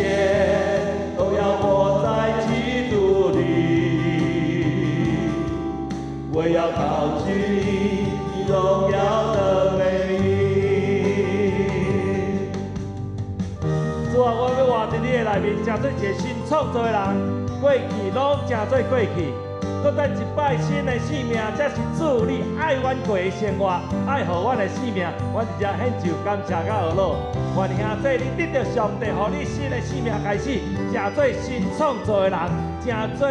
都要活在基督裡，我要高舉你榮耀的美名。主啊，我欲活佇你的內面，成做一个新創造的人。過去攏成做過去，閣再一擺新的生命，這是主你愛阮過的生活，愛予阮的生命，阮佇遮獻上感謝佮呵咾。願兄弟你得著上帝予你新的生命開始，成做新創造的人，成做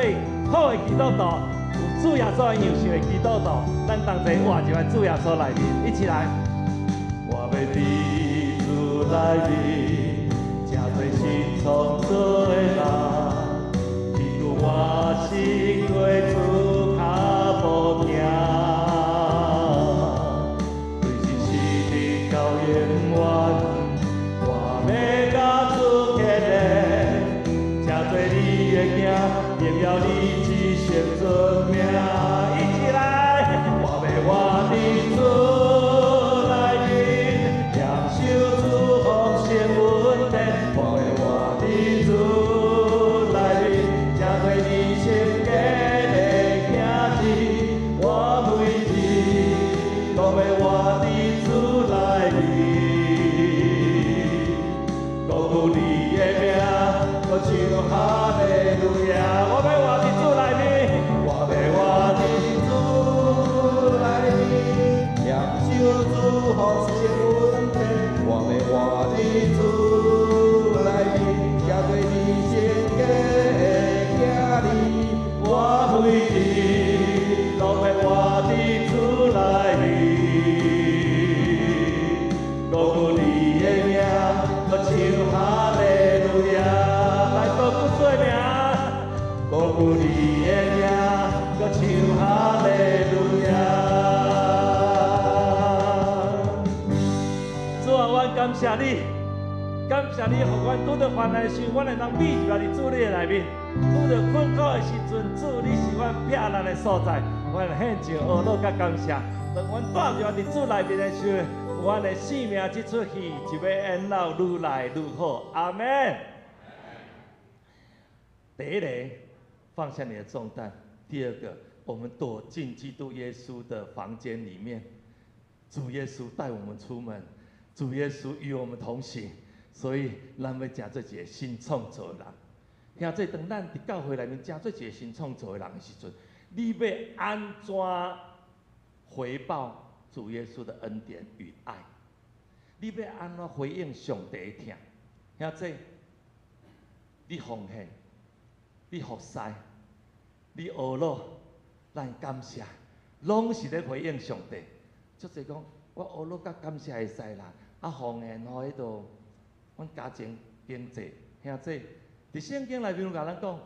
好的基督徒，有主耶穌的樣式的基督徒。咱同齊活入來主耶穌內面，一起來。我欲佇主內面，成做新創造的人。我是跟主跤步行，對今時直到永遠，我欲佮主結連，成做你的囝，榮耀你至聖尊名。一起來，我欲活佇主內面，享受主豐盛恩典。我欲活佇主內面，成做你聖潔的囝兒。我每日攏欲活佇主內面，每日拢欲活佇主內面，高舉你的名，閣唱哈利路亞。來，高舉主的名，高舉你的名，閣唱哈利路亞。主啊，阮感謝你，感謝你，予阮拄著患難的時陣，阮會當秘入來佇主你的內面；拄著困苦的時陣，主你是阮避難的所在。阮獻上呵咾佮感謝。當阮蹛入來佇主內面的時陣，阮的生命這齣戲就欲演到愈來愈好。阿們。第一個，放下你的重擔；第二個，我們躲進基督耶穌的房間裡面，主耶穌帶我們出門，主耶穌與我們同行，所以咱欲成做一個新創造的人。兄弟，當咱佇教會內面成做一個新創造的人的時陣，你欲按怎回報主耶穌的恩典與愛？你欲按怎回應上帝的疼？兄弟，你奉獻，你服侍，你呵咾，咱感謝，攏是咧回應上帝。足濟講，我呵咾佮感謝會使啦，啊奉獻予彼度，阮家庭經濟，兄弟，佇聖經內面有共咱講，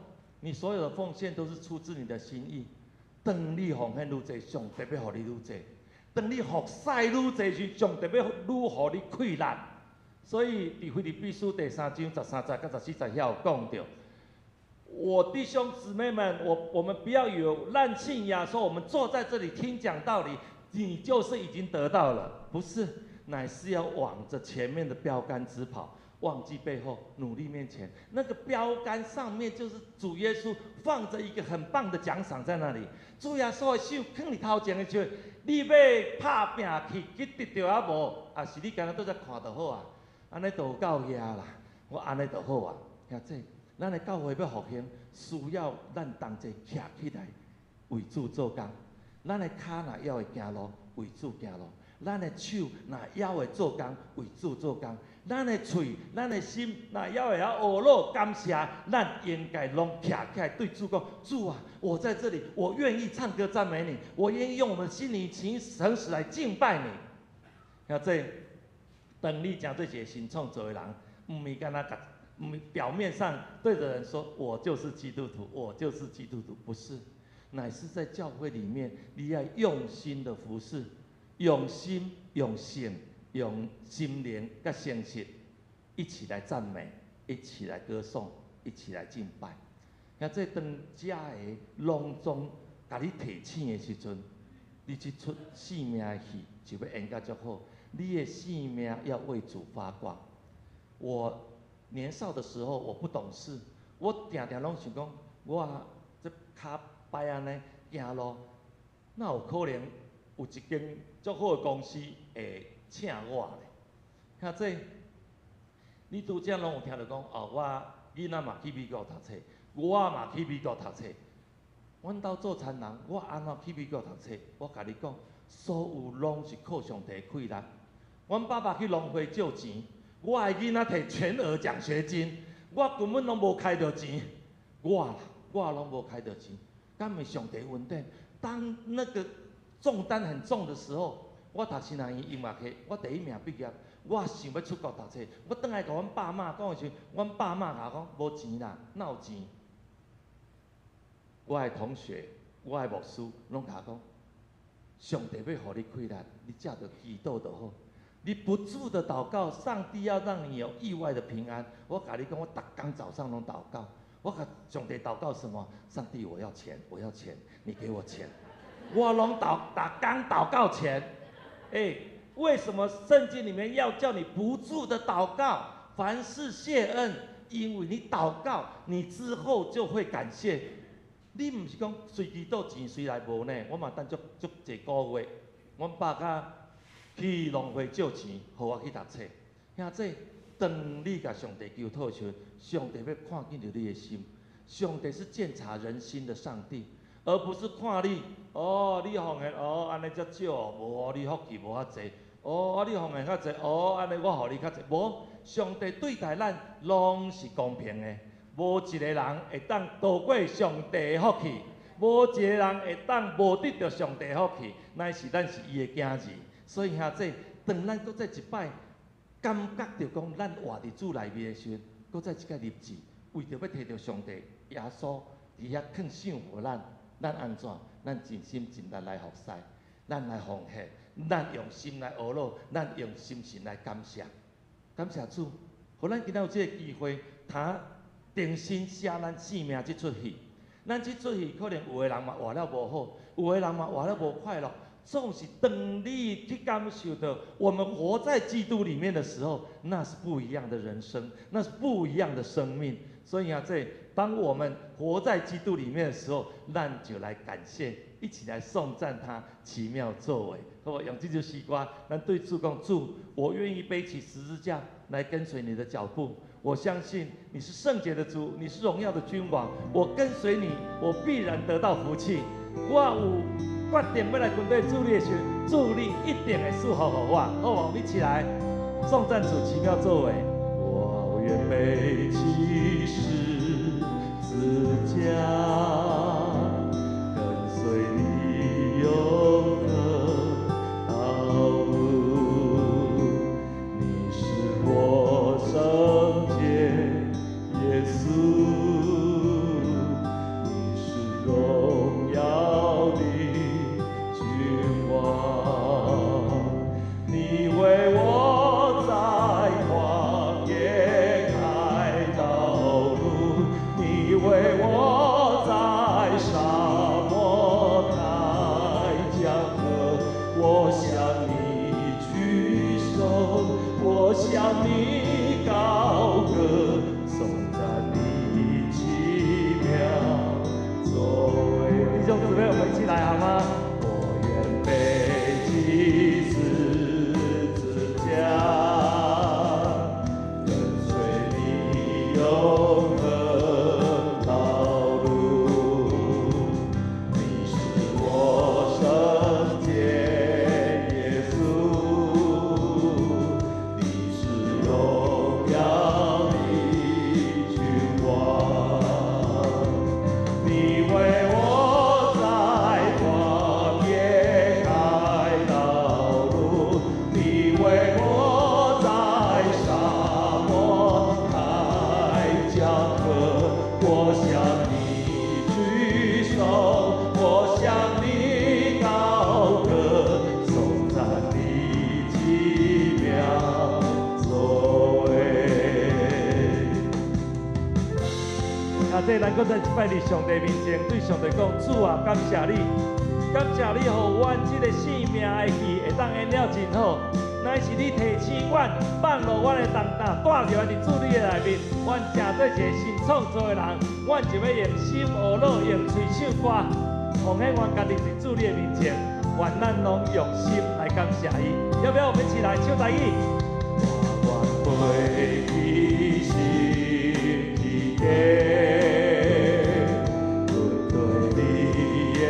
你所有的奉獻都是出自你的心意。當你奉獻愈濟，上帝欲予你愈濟；當你服侍愈濟時，上帝欲愈予你氣力。所以佇腓立比書第三章十三節佮十四節遐有講著。我弟兄姊妹們，我們不要有爛信仰，說我們坐在這裡聽講道理，你就是已經得到了，不是，乃是要往着前面的標杆直跑，忘記背後，努力面前。那個標杆上面就是主耶穌放着一個很棒的獎賞在那裡。主耶穌的手囥佇頭前的時候，你欲拍拚去去得著抑無？抑是你干焦倒在看就好啊？按呢就有夠額啦，我按呢就好啊。兄弟，咱的教會欲復興，需要咱同齊徛起來為主做工。咱的跤若猶會行路，為主行路；咱的手若猶會做工，為主做工；咱的喙、咱的心若猶會曉呵咾感謝，咱應該攏徛起來對主講：主啊，我在這裡，我願意唱歌讚美你，我願意用我們心靈誠實來敬拜你。兄弟，當你成做一個新創造的人，毋是干焦共，毋是表面上對著人說，我就是基督徒，我就是基督徒，不是，乃是在教會裡面，你要用心的服侍，用心、用性、用心靈佮誠實，一起來讚美，一起來歌頌，一起來敬拜。兄弟，當這个攏總共你提醒的時陣，你這齣生命的戲就欲演甲足好。你的生命要為主發光。我年少的時候我不懂事，我定定攏想講，我這跤擺按呢行路，哪有可能有一間足好的公司會請我咧？兄弟，你拄才攏有聽著講，哦，我囡仔嘛去美國讀冊，我嘛去美國讀冊。阮兜做田人，我按怎去美國讀冊？我共你講，所有攏是靠上帝的氣力。阮爸爸去農會借錢，我的囡仔摕全額獎學金，我根本攏無開著錢，我啦，我攏無開著錢，敢毋是上帝恩典？當那個重擔很重的時候，我讀新南醫音樂系，我第一名畢業，我想欲出國讀冊，我轉來共阮爸媽講的時陣，阮爸媽共我講無錢啦，哪有錢？我的同學，我的牧師攏共我講，上帝欲予你氣力，你照著祈禱就好。你不住的禱告，上帝要讓你有意外的平安。我共你講，我逐工早上攏禱告，我共上帝禱告什麼？上帝，我要錢，我要錢，你給我錢。我攏禱，逐工禱告錢。欸，為什麼聖經裡面要叫你不住的禱告，凡事謝恩？因為你禱告，你之後就會感謝。你毋是講隨祈禱錢隨來無呢？我嘛等足足濟個月，阮爸佮去農會借錢，予我去讀冊。兄弟，當你共上帝求討的時陣，上帝欲看見著你的心。上帝是鑒察人心的上帝，而不是看你哦，你奉獻哦，按呢遮少，無予你福氣無遐濟。哦，啊你奉獻較濟，哦，按呢我予你較濟。無，上帝對待咱攏是公平的，無一個人會當逃過上帝的福氣。無一个人會當無得著上帝福氣，乃是咱是伊的囝兒。所以兄弟，當咱閣再一擺感覺著講，咱活佇主內面的時陣，閣再一擺立志，為著欲摕著上帝耶穌佇遐囥賞予咱，咱按怎？咱盡心盡力來服侍，咱來奉獻，咱用心來學樂，咱用心神來感謝，感謝主，予咱今仔有這个機會，通重新寫咱生命這齣戲。咱這齣戲可能有的人嘛活了無好，有的人嘛活了無快樂。總是當你去感受到我們活在基督裡面的時候，那是不一樣的人生，那是不一樣的生命。所以啊，這當我們活在基督裡面的時候，咱就來感謝，一起來頌讚他奇妙作為。好無？用這首詩歌，咱對主講：主，我願意背起十字架來跟隨你的腳步。我相信你是聖潔的主，你是榮耀的君王。我跟隨你，我必然得到福氣。我有決定欲來跟隨主你的時陣，主你一定會賜福予我。好無？我們一起來頌讚主奇妙作為。我願背起十字架，跟隨你永恆道路。你是我聖潔耶穌，你是榮耀的君王，你為我在曠野開道路，你為我在沙漠開江河，我向你舉手，我向你高歌，頌讚你奇妙作為。弟兄姊妹，我們一起來好嗎？我願背起十字架，跟隨你永恆道路。你是我聖潔耶穌，你是榮耀的君王，你為我在曠野開道路，你為我在沙漠開江河，我向你舉手，我向你高歌，頌讚你奇妙作為。啊，這咱閣再一擺佇上帝面前，對上帝講：主啊，感謝你，感謝你，予阮這个生命的戲會當演了真好。乃是你提醒阮，放落阮的重擔，帶入來佇主你的內面，阮成做一个新創造的人，阮就欲用心學樂，用喙唱歌，奉獻阮家己佇主你的面前，願咱攏用心來感謝伊。要不要我們一起來唱台語？我願背起十字架，跟隨你永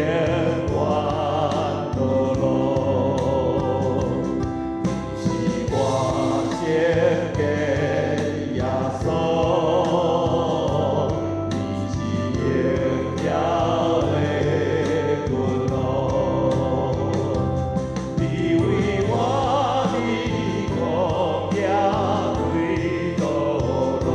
遠道路。你是我聖潔耶穌，你是榮耀的君王。你為我佇曠野開道路，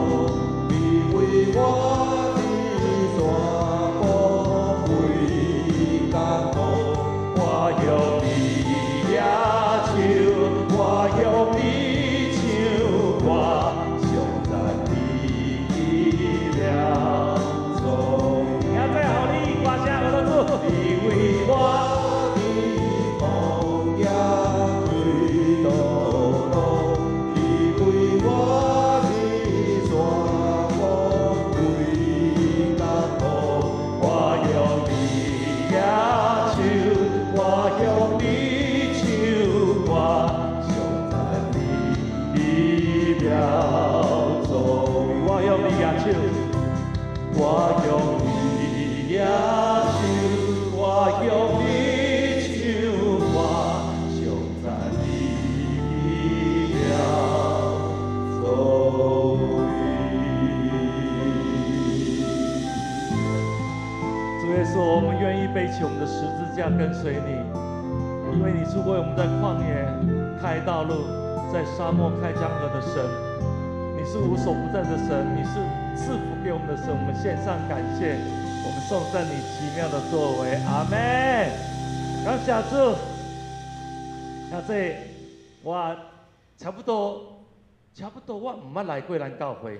耶穌，我們願意背起我們的十字架跟隨你，因為你是為我們在曠野開道路，在沙漠開江河的神，你是無所不在的神，你是賜福給我們的神，我們獻上感謝，我們頌讚你奇妙的作為，阿門。感謝主。那這我差不多，差不多我毋捌來過咱教會，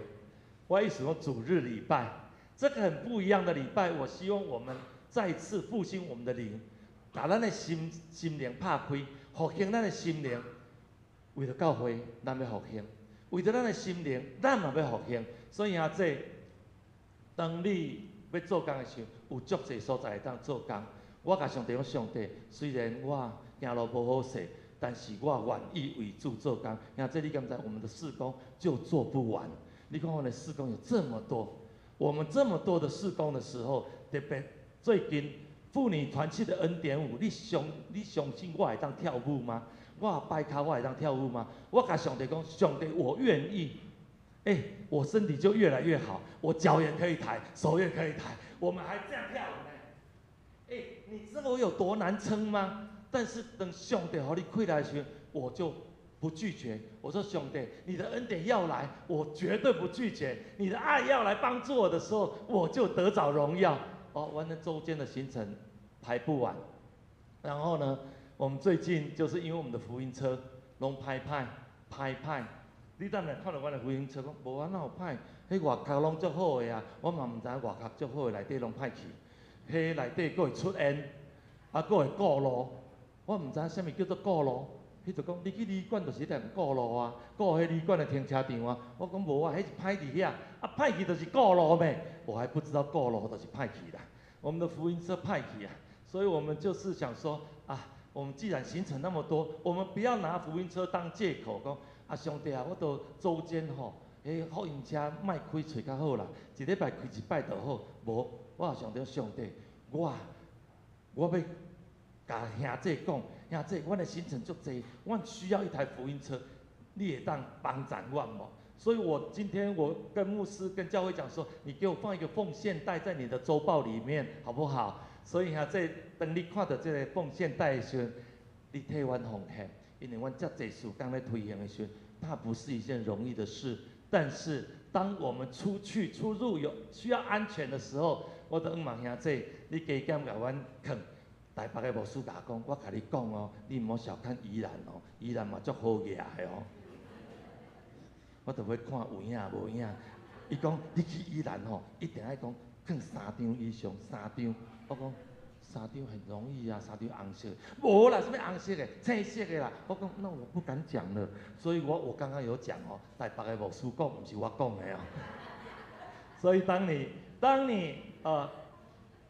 我意思講主日禮拜。這個很不一樣的禮拜，我希望我們再次復興我們的靈，共咱的心心靈拍開，復興咱的心靈。為著教會，咱欲復興；為著咱的心靈，咱嘛欲復興。所以啊，這當你欲做工的時候，有足濟所在會當做工。我共上帝講，上帝，雖然我行路無好勢，但是我願意為主做工。兄弟，你敢知我們的事工就做不完？你看我的事工有這麼多。我們這麼多的事工的時候，特別最近婦女團契的恩典舞，你相信我會當跳舞嗎？我擺跤我會當跳舞嗎？我共上帝講，上帝我願意。欸，我身體就越來越好，我腳也可以抬，手也可以抬，我們還這樣跳舞呢。欸，你知道我有多難撐嗎？但是等上帝予你氣力的時候，我就不拒絕。我說上帝，你的恩典要來，我絕對不拒絕。你的愛要來幫助我的時候，我就得著榮耀。哦，完了週間的行程排不完。然後呢，我們最近就是因為我們的福音車攏歹歹歹歹，你等下看著阮的福音車，講無啊，哪有歹？彼外殼攏足好的啊，我嘛毋知影外殼足好的內底攏歹去。彼內底閣會出煙，啊，閣會顧路，我毋知影啥物叫做顧路。彼就講你去旅館就是咧顧路啊，顧彼旅館的停車場啊。我講無啊，彼是歹佇遐，啊歹去就是顧路咩？我還不知道顧路就是歹去啦。我們的福音車歹去啊，所以我們就是想說啊，我們既然行程那麼多，我們不要拿福音車當借口，講啊上帝啊，我都週間吼，彼福音車莫開揣較好啦，一禮拜開一擺就好。無，我上帝上帝，我欲共兄弟講。兄弟，阮的行程足濟，阮需要一台福音車，你會當幫贊阮無？所以我今天我跟牧師、跟教會講說，你給我放一個奉獻袋在你的週報裡面，好不好？所以兄弟，當你看著這個奉獻袋的時陣，你替阮奉獻，因為阮遮濟事工咧推行的時陣，它不是一件容易的事。但是當我們出去出入有需要安全的時候，我都向兄弟，你加減共阮囥。台北的牧師共我講，我共你講哦，你毋好小看宜蘭哦，宜蘭嘛足好額的哦。我就欲看有影無影。伊講你去宜蘭吼，一定愛講囥三張以上，三張。我講三張很容易啊，三張紅色。無啦，啥物紅色的，青色的啦。我講那我不敢講了，所以我剛剛有講哦，台北的牧師講，毋是我講的哦。所以當你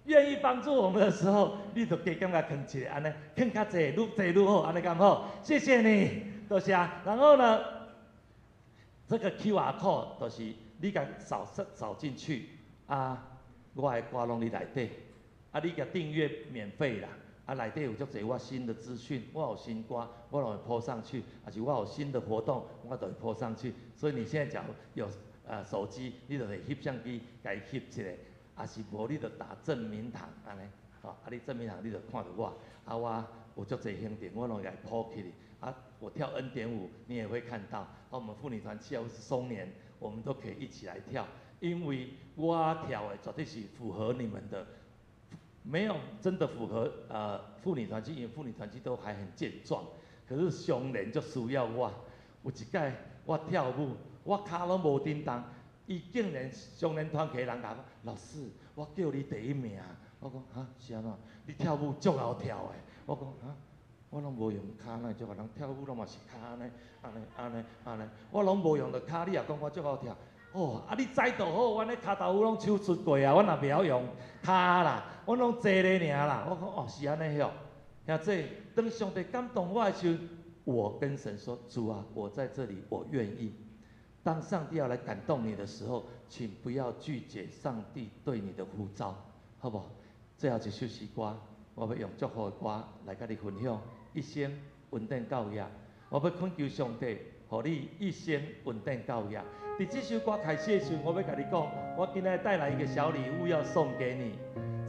願意幫助我們的時候，你就加減共囥一下，按呢囥較濟，愈濟愈好，按呢敢好？謝謝你，多謝。然後呢，這個 QR code 就是你共掃掃進去，啊，我的歌攏佇內底，啊，你共訂閱免費啦，啊，內底有足濟我新的資訊，我有新歌，我攏會 po 上去，抑是我有新的活動，我都會 po 上去。所以你現在假如有手機，你就會翕相機，共伊翕一下。抑是無，你就打鄭明堂按呢，吼，啊你鄭明堂你就看著我，啊我有足濟行程，我攏會共伊 po 起來，啊我跳恩典舞，你也會看到，啊我們婦女團契或是松年，我們都可以一起來跳，因為我跳的絕對是符合你們的，沒有真的符合婦女團契，因為婦女團契都還很健壯，可是松年就需要我，有一擺我跳舞，我跤攏無振動。伊竟然松年團契的人共我講，老師，我叫你第一名。我講哈是按怎？你跳舞足𠢕跳的。我講哈，我攏無用跤，哪會足𠢕？人跳舞攏嘛是跤按呢，按呢，按呢，按呢，我攏無用著跤，你也講我足𠢕跳。哦，啊你知就好，阮咧跤豆腐攏手術過啊，阮也袂曉用跤啦，阮攏坐咧爾啦。我講哦是按呢喲，兄弟，當上帝感動我的時陣，我跟神說：主啊，我在這裡，我願意。當上帝要來感動你的時候，請不要拒絕上帝對你的呼召，好無？最後一首詩歌，我欲用祝福的歌來佮你分享，一生穩定到額。我欲懇求上帝，予你一生穩定到額。佇這首歌開始的時候，我欲共你講，我今日帶來一個小禮物要送給你。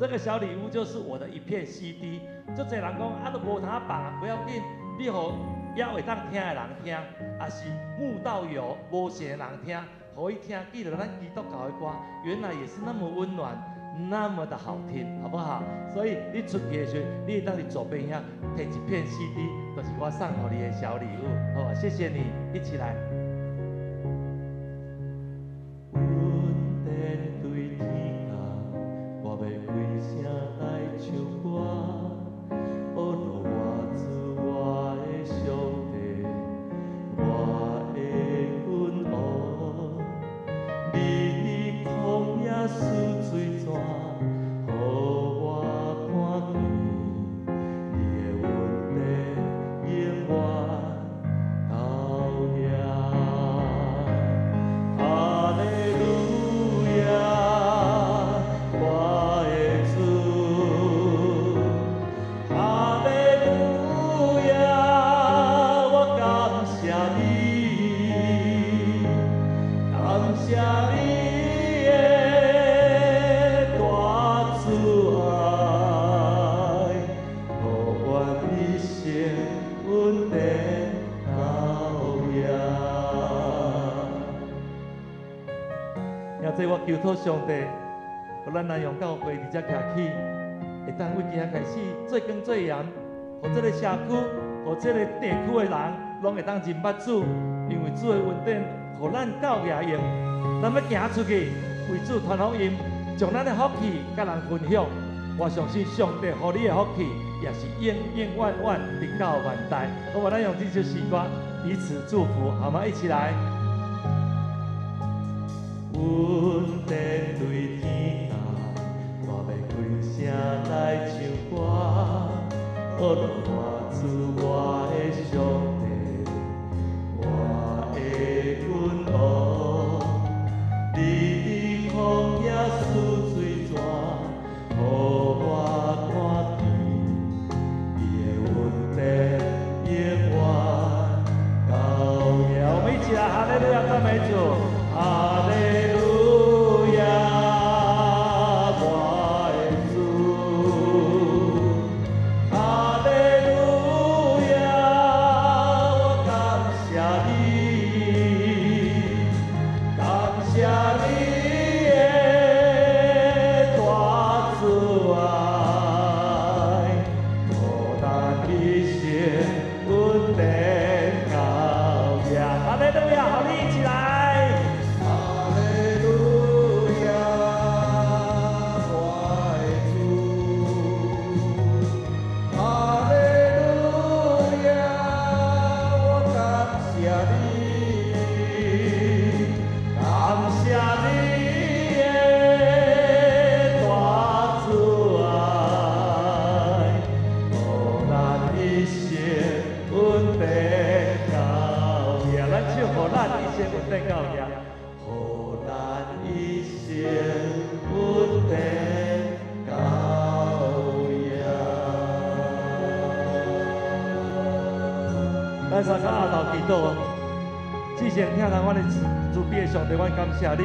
這個小禮物就是我的一片 CD。足濟人講啊，都無通放啊，不要緊，你予猶會當聽的人聽，抑是慕道友無信的人聽，予伊聽，記得咱基督教的歌，原來也是那麼溫暖，那麼的好聽，好不好？所以你出去的時陣，你會當佇左邊遐提一片 CD，就是我送予你的小禮物，好吧？謝謝你，一起來。恩典對天降，我欲開聲來唱歌。阿羅我主我的上帝，我的君王，你佇曠野賜水泉，予我看見，你的恩典永遠到遐。哈利路亞，我的主。哈利路亞，我感謝你，感謝你的大慈愛，予阮一生恩典到遐。兄弟，我求禱上帝，予咱南陽教會佇遮徛起，會當為今仔開始做工做鹽，予這个社區，予這个地區的人，攏會當認捌主，因為主的恩典，予咱夠額用。咱欲行出去，為主傳福音，將咱的福氣佮人分享。我相信上帝予你的福氣，也是永永遠遠直到萬代。好無？咱用這首詩歌彼此祝福，好嗎？一起來。恩典對天降，我欲開聲來唱歌。阿羅我主我的上帝，我的君王，你佇曠野賜水泉，予我看見，你的恩典永遠到遐。我們一起來，哈利路亞，讚美主，哈利路亞，我的主，哈利路亞，我感謝你，感謝你的大慈愛，予咱一生恩典到遐。哈利路亞，好，你一起來。哈利路亞，我的主。哈利路亞，我感謝你，感謝你的大慈愛，予咱一生恩典到遐。咱唱予咱一生恩典到遐，予咱一生恩典到遐。咱三个阿头祈禱，至聖疼咱阮的慈悲的上帝，阮感謝你。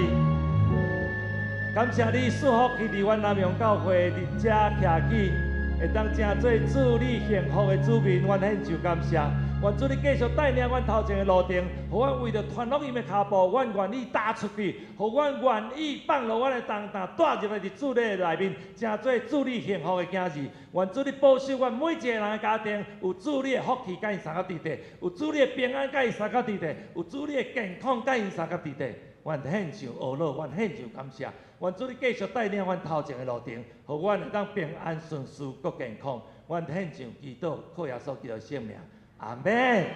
感謝你賜福氣佇阮南陽教會佇遮徛起，會當成做主你幸福的子民，阮獻上感謝。願主你繼續帶領阮頭前的路程，予阮為著傳福音的跤步，阮願意踏出去，予阮願意放落阮的重擔，帶入來佇主你的內面，成做主你幸福的囝兒。願主你保守阮每一個人的家庭，有主你的福氣佮𪜶相佮佇底，有主你的平安佮𪜶相佮佇底，有主你的健康佮𪜶相佮佇底。阮獻上阿樂，阮獻上感謝。願主你繼續帶領阮頭前的路程，予阮會當平安順遂、閣健康。阮獻上祈禱，靠耶穌基督聖名，阿們。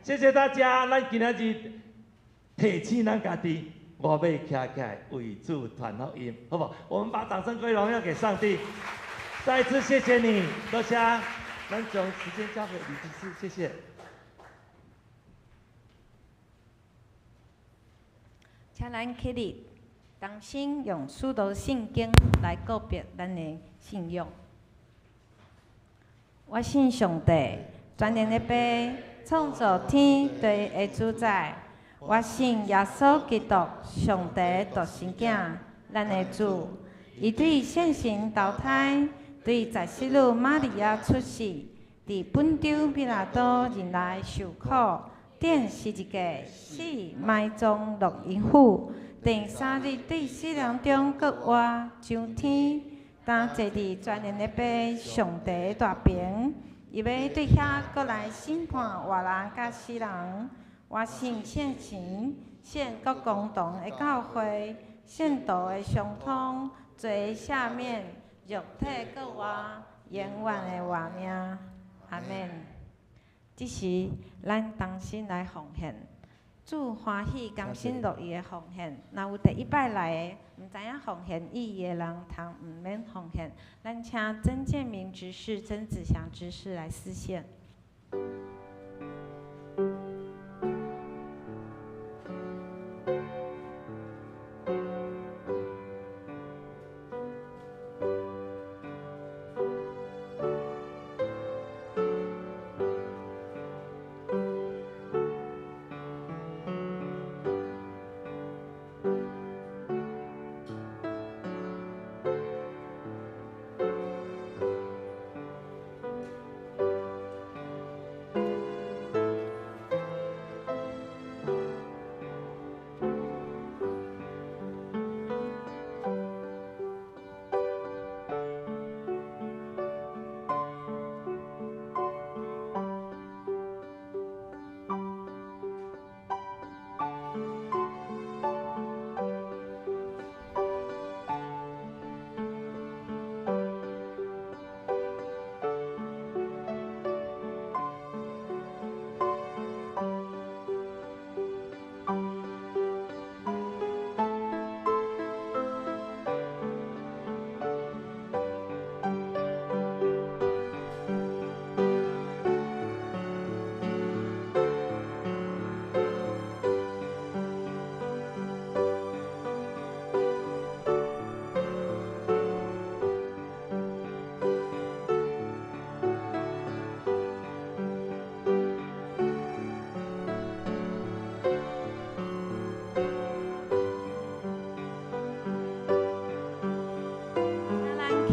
謝謝大家，咱今仔日提醒咱家己，我欲徛起來為主傳福音，好無？我們把掌聲歸榮耀給上帝。再一次謝謝你，多謝。咱將時間交給李執事，謝謝。請咱起立，同心用使徒信經來告別咱的信仰。我信上帝，全能的父，創造天地的主宰。我信耶穌基督，上帝的獨生囝，咱的主。伊伊對聖神投胎，對十四女瑪利亞出世，佇本丟彼拉多任內受苦，釘十字架，死埋葬落陰府，第三日對死人中復活，上天，當坐佇全能的父上帝的大爿，伊欲對遐閣來審判活人佮死人。我信聖神，聖各公同的教會，聖徒的相通，罪赦免，肉體復活，永遠的活命。阿們。這時，咱同心來奉獻，主歡喜甘心樂意的奉獻。若有第一擺來的，毋知影奉獻意義的人，通毋免奉獻。咱請曾建明執事、曾子祥執事來司獻。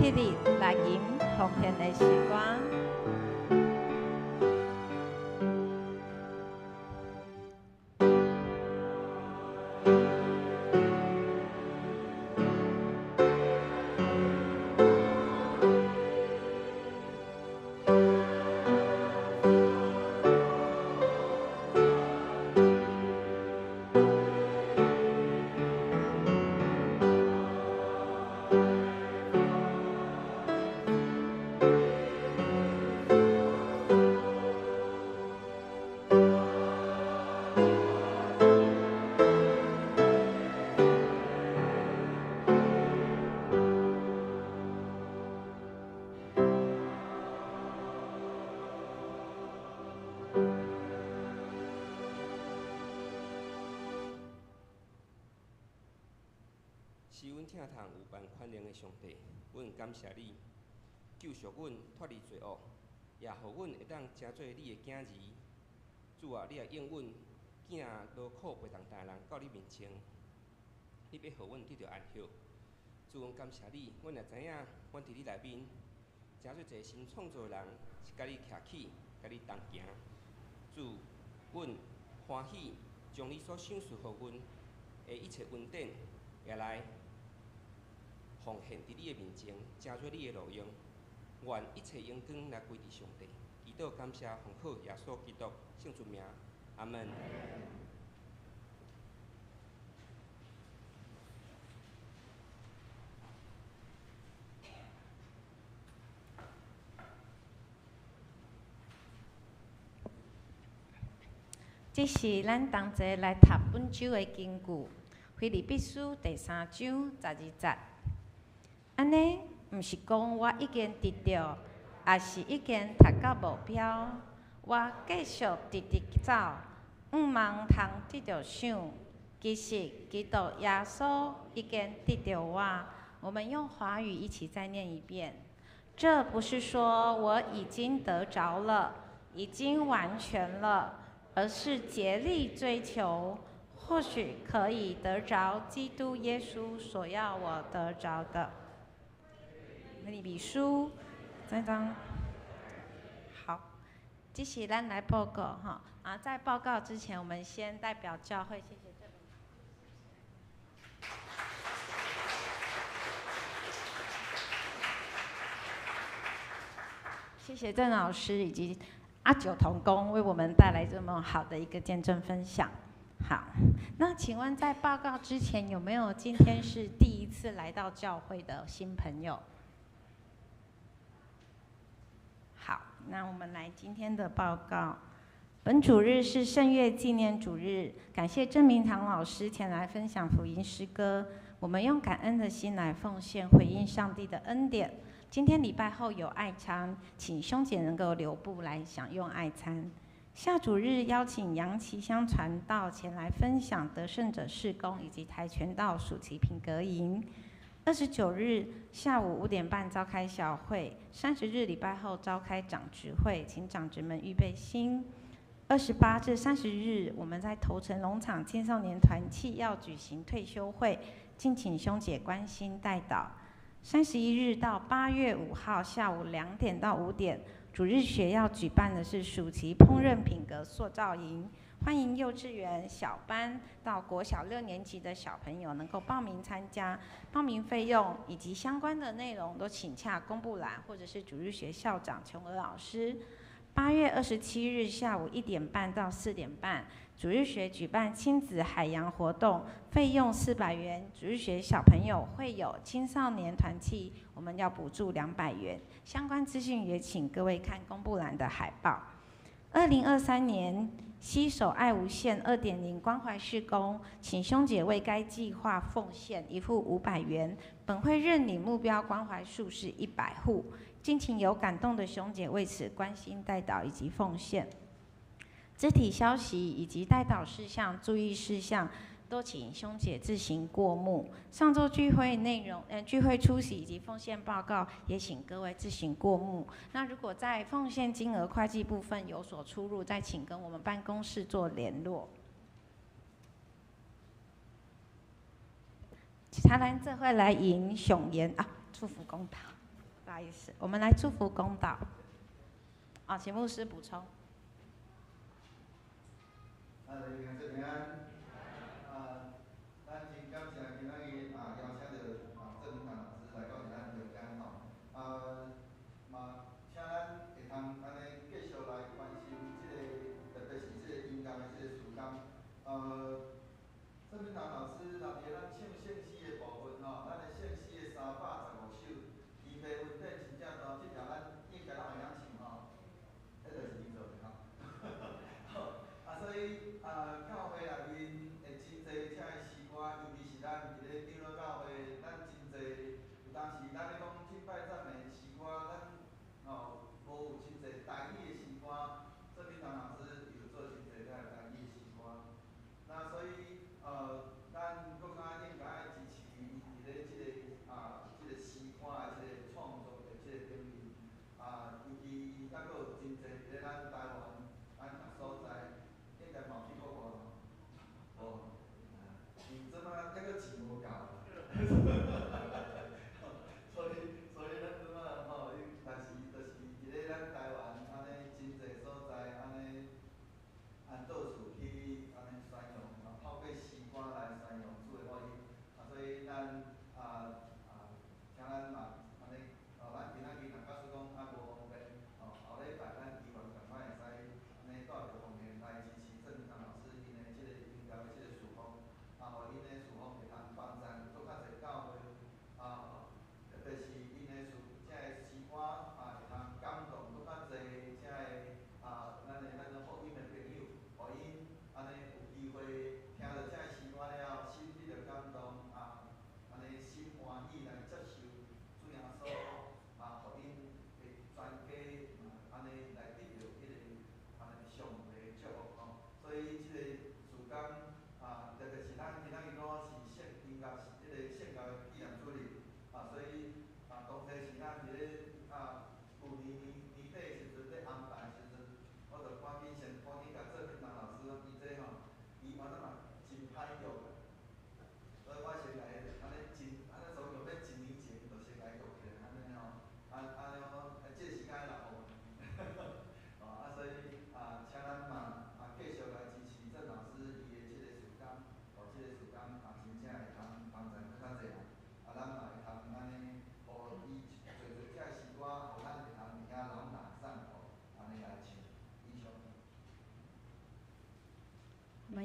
起立來吟奉獻的詩歌。是阮疼痛有万宽容的上帝，阮感谢你，救赎阮脫離罪惡，也予阮會當成做你的囝兒。主啊，你也應允囝勞苦背重擔的人到你面前，你欲予阮得著安息。主，阮感謝你，阮也知影，阮佇你內面，成做一个新創造的人，是佮你徛起，佮你同行。主，阮歡喜將你所賞賜予阮的一切恩典，也來奉獻佇你的面前，成做你的路用。願一切榮光來歸佇上帝。祈禱感謝奉靠耶穌基督聖尊名，阿們。這是咱同齊來讀本周的經句，《腓立比書》第三章十二節。按呢，毋是講我已經得著，抑是已經達到目標。我繼續直直走，向望通得著賞。其實，基督耶穌已經得著我。我們用華語一起再念一遍。這不是說我已經得著了，已經完全了，而是竭力追求，或許可以得著基督耶穌所要我得著的。腓立比书三章。好，这是咱来报告哈。啊，在报告之前，我们先代表教会，谢谢这。谢谢郑老师以及阿九同工为我们带来这么好的一个见证分享。好，那请问在报告之前，有没有今天是第一次来到教会的新朋友？好，那我们来今天的报告。本主日是圣乐纪念主日，感谢郑明堂老师前来分享福音诗歌。我们用感恩的心来奉献，回应上帝的恩典。今天礼拜后有爱餐，请兄姐能够留步来享用爱餐。下主日邀请杨其香传道前来分享得胜者事工以及跆拳道暑期品格营。29日下午5点半召开小会，30日礼拜后召开长执会，请长执们预备心。28至30日，我们在头城农场青少年团契要举行退休会，敬请兄姐关心代祷。31日到8月5号下午2点到5点，主日学要举办的是暑期烹饪品格塑造营，欢迎幼稚园小班到国小六年级的小朋友能够报名参加。报名费用以及相关的内容都请洽公布栏或者是主日学校长琼娥老师。8月27日下午1点半到4点半，主日学举办亲子海洋活动，费用400元。主日学小朋友会有青少年团契，我们要补助200元。相关资讯也请各位看公布栏的海报。2023年携手爱无限2.0关怀事工，请兄姐为该计划奉献一户500元。本会认领目标关怀数是100户。敬请有感动的兄姐为此关心代祷以及奉献。肢体消息以及代祷事项、注意事项，都请兄姐自行过目。上周聚会内容，聚会出席以及奉献报告，也请各位自行过目。那如果在奉献金额会计部分有所出入，再请跟我们办公室做联络。其他咱这会来迎雄言啊，祝福公祷。不好意思，我们来祝福公祷。啊，请牧师补充。啊，平安，平安。啊，咱真感谢今仔日啊邀请著啊郑明堂老师来到咱中间吼。啊，嘛，请咱会通按呢继续来关心这个，特别是这个音乐的这个事工。郑明堂老师若伫咱唱圣诗的部分吼，咱的圣诗的315首，伊批文典真正大，这条咱应该拢会晓唱吼。彼就是𪜶做的吼。好，啊，所以啊，教会内面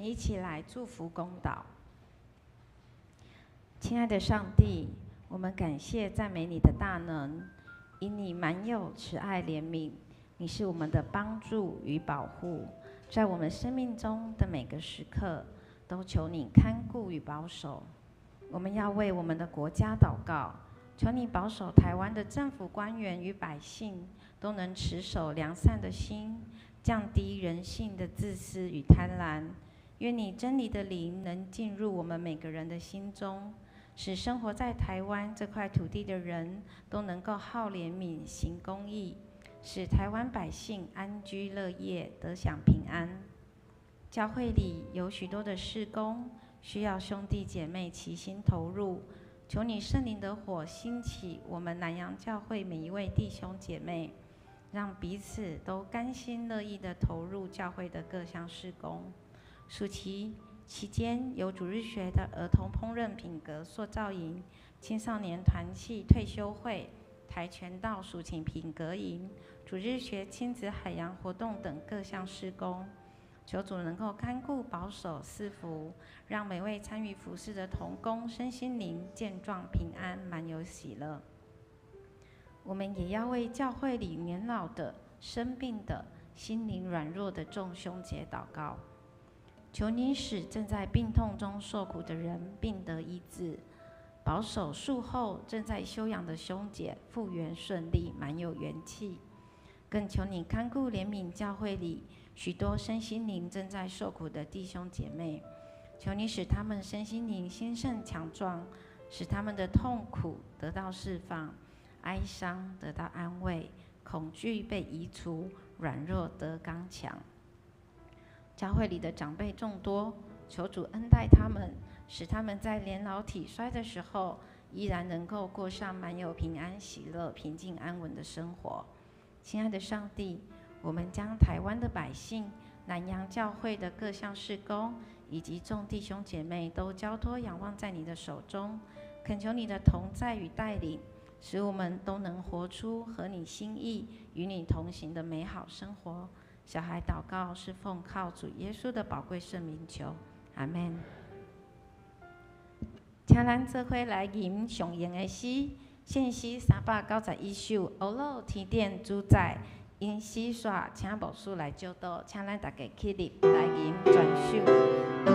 一起來祝福公禱。親愛的上帝，我們感謝讚美你的大能，因你滿有慈愛憐憫，你是我們的幫助與保護，在我們生命中的每個時刻，都求你看顧與保守。我們要為我們的國家禱告，求你保守台灣的政府官員與百姓，都能持守良善的心，降低人性的自私與貪婪。願你真理的靈能進入我們每個人的心中，使生活在台灣這塊土地的人都能夠好憐憫、行公義，使台灣百姓安居樂業、得享平安。教會裡有許多的事工，需要兄弟姐妹齊心投入。求你聖靈的火興起我們南洋教會每一位弟兄姐妹，讓彼此都甘心樂意地投入教會的各項事工。暑期期間有主日學的兒童烹飪品格塑造營、青少年團契退修會、跆拳道暑期品格營、主日學親子海洋活動等各項事工。求主能夠看顧、保守、賜福，讓每位參與服事的同工身心靈健壯、平安、滿有喜樂。我們也要為教會裡年老的、生病的、心靈軟弱的眾兄姐禱告。求你使正在病痛中受苦的人病得醫治，保守術後正在休養的兄姐復原順利，滿有元氣。更求你看顧憐憫教會裡許多身心靈正在受苦的弟兄姐妹，求你使他們身心靈興盛強壯，使他們的痛苦得到釋放，哀傷得到安慰，恐懼被移除，軟弱得剛強。教會裡的長輩眾多，求主恩待他們，使他們在年老體衰的時候，依然能夠過上滿有平安、喜樂、平靜、安穩的生活。親愛的上帝，我們將台灣的百姓、南洋教會的各項事工，以及眾弟兄姐妹都交託仰望在你的手中，懇求你的同在與帶領，使我們都能活出合你心意、與你同行的美好生活。小孩禱告是奉靠主耶穌的寶貴聖名求，阿門。請咱做伙來吟上用的詩，獻詩391首，歐魯天頂主宰，因詩煞，請牧師來祝禱，請咱大家起立來吟全首。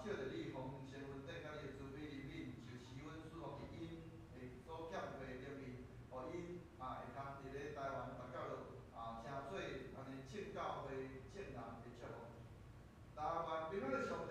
借着你豐盛恩典佮你的慈悲憐憫，就使阮平安的上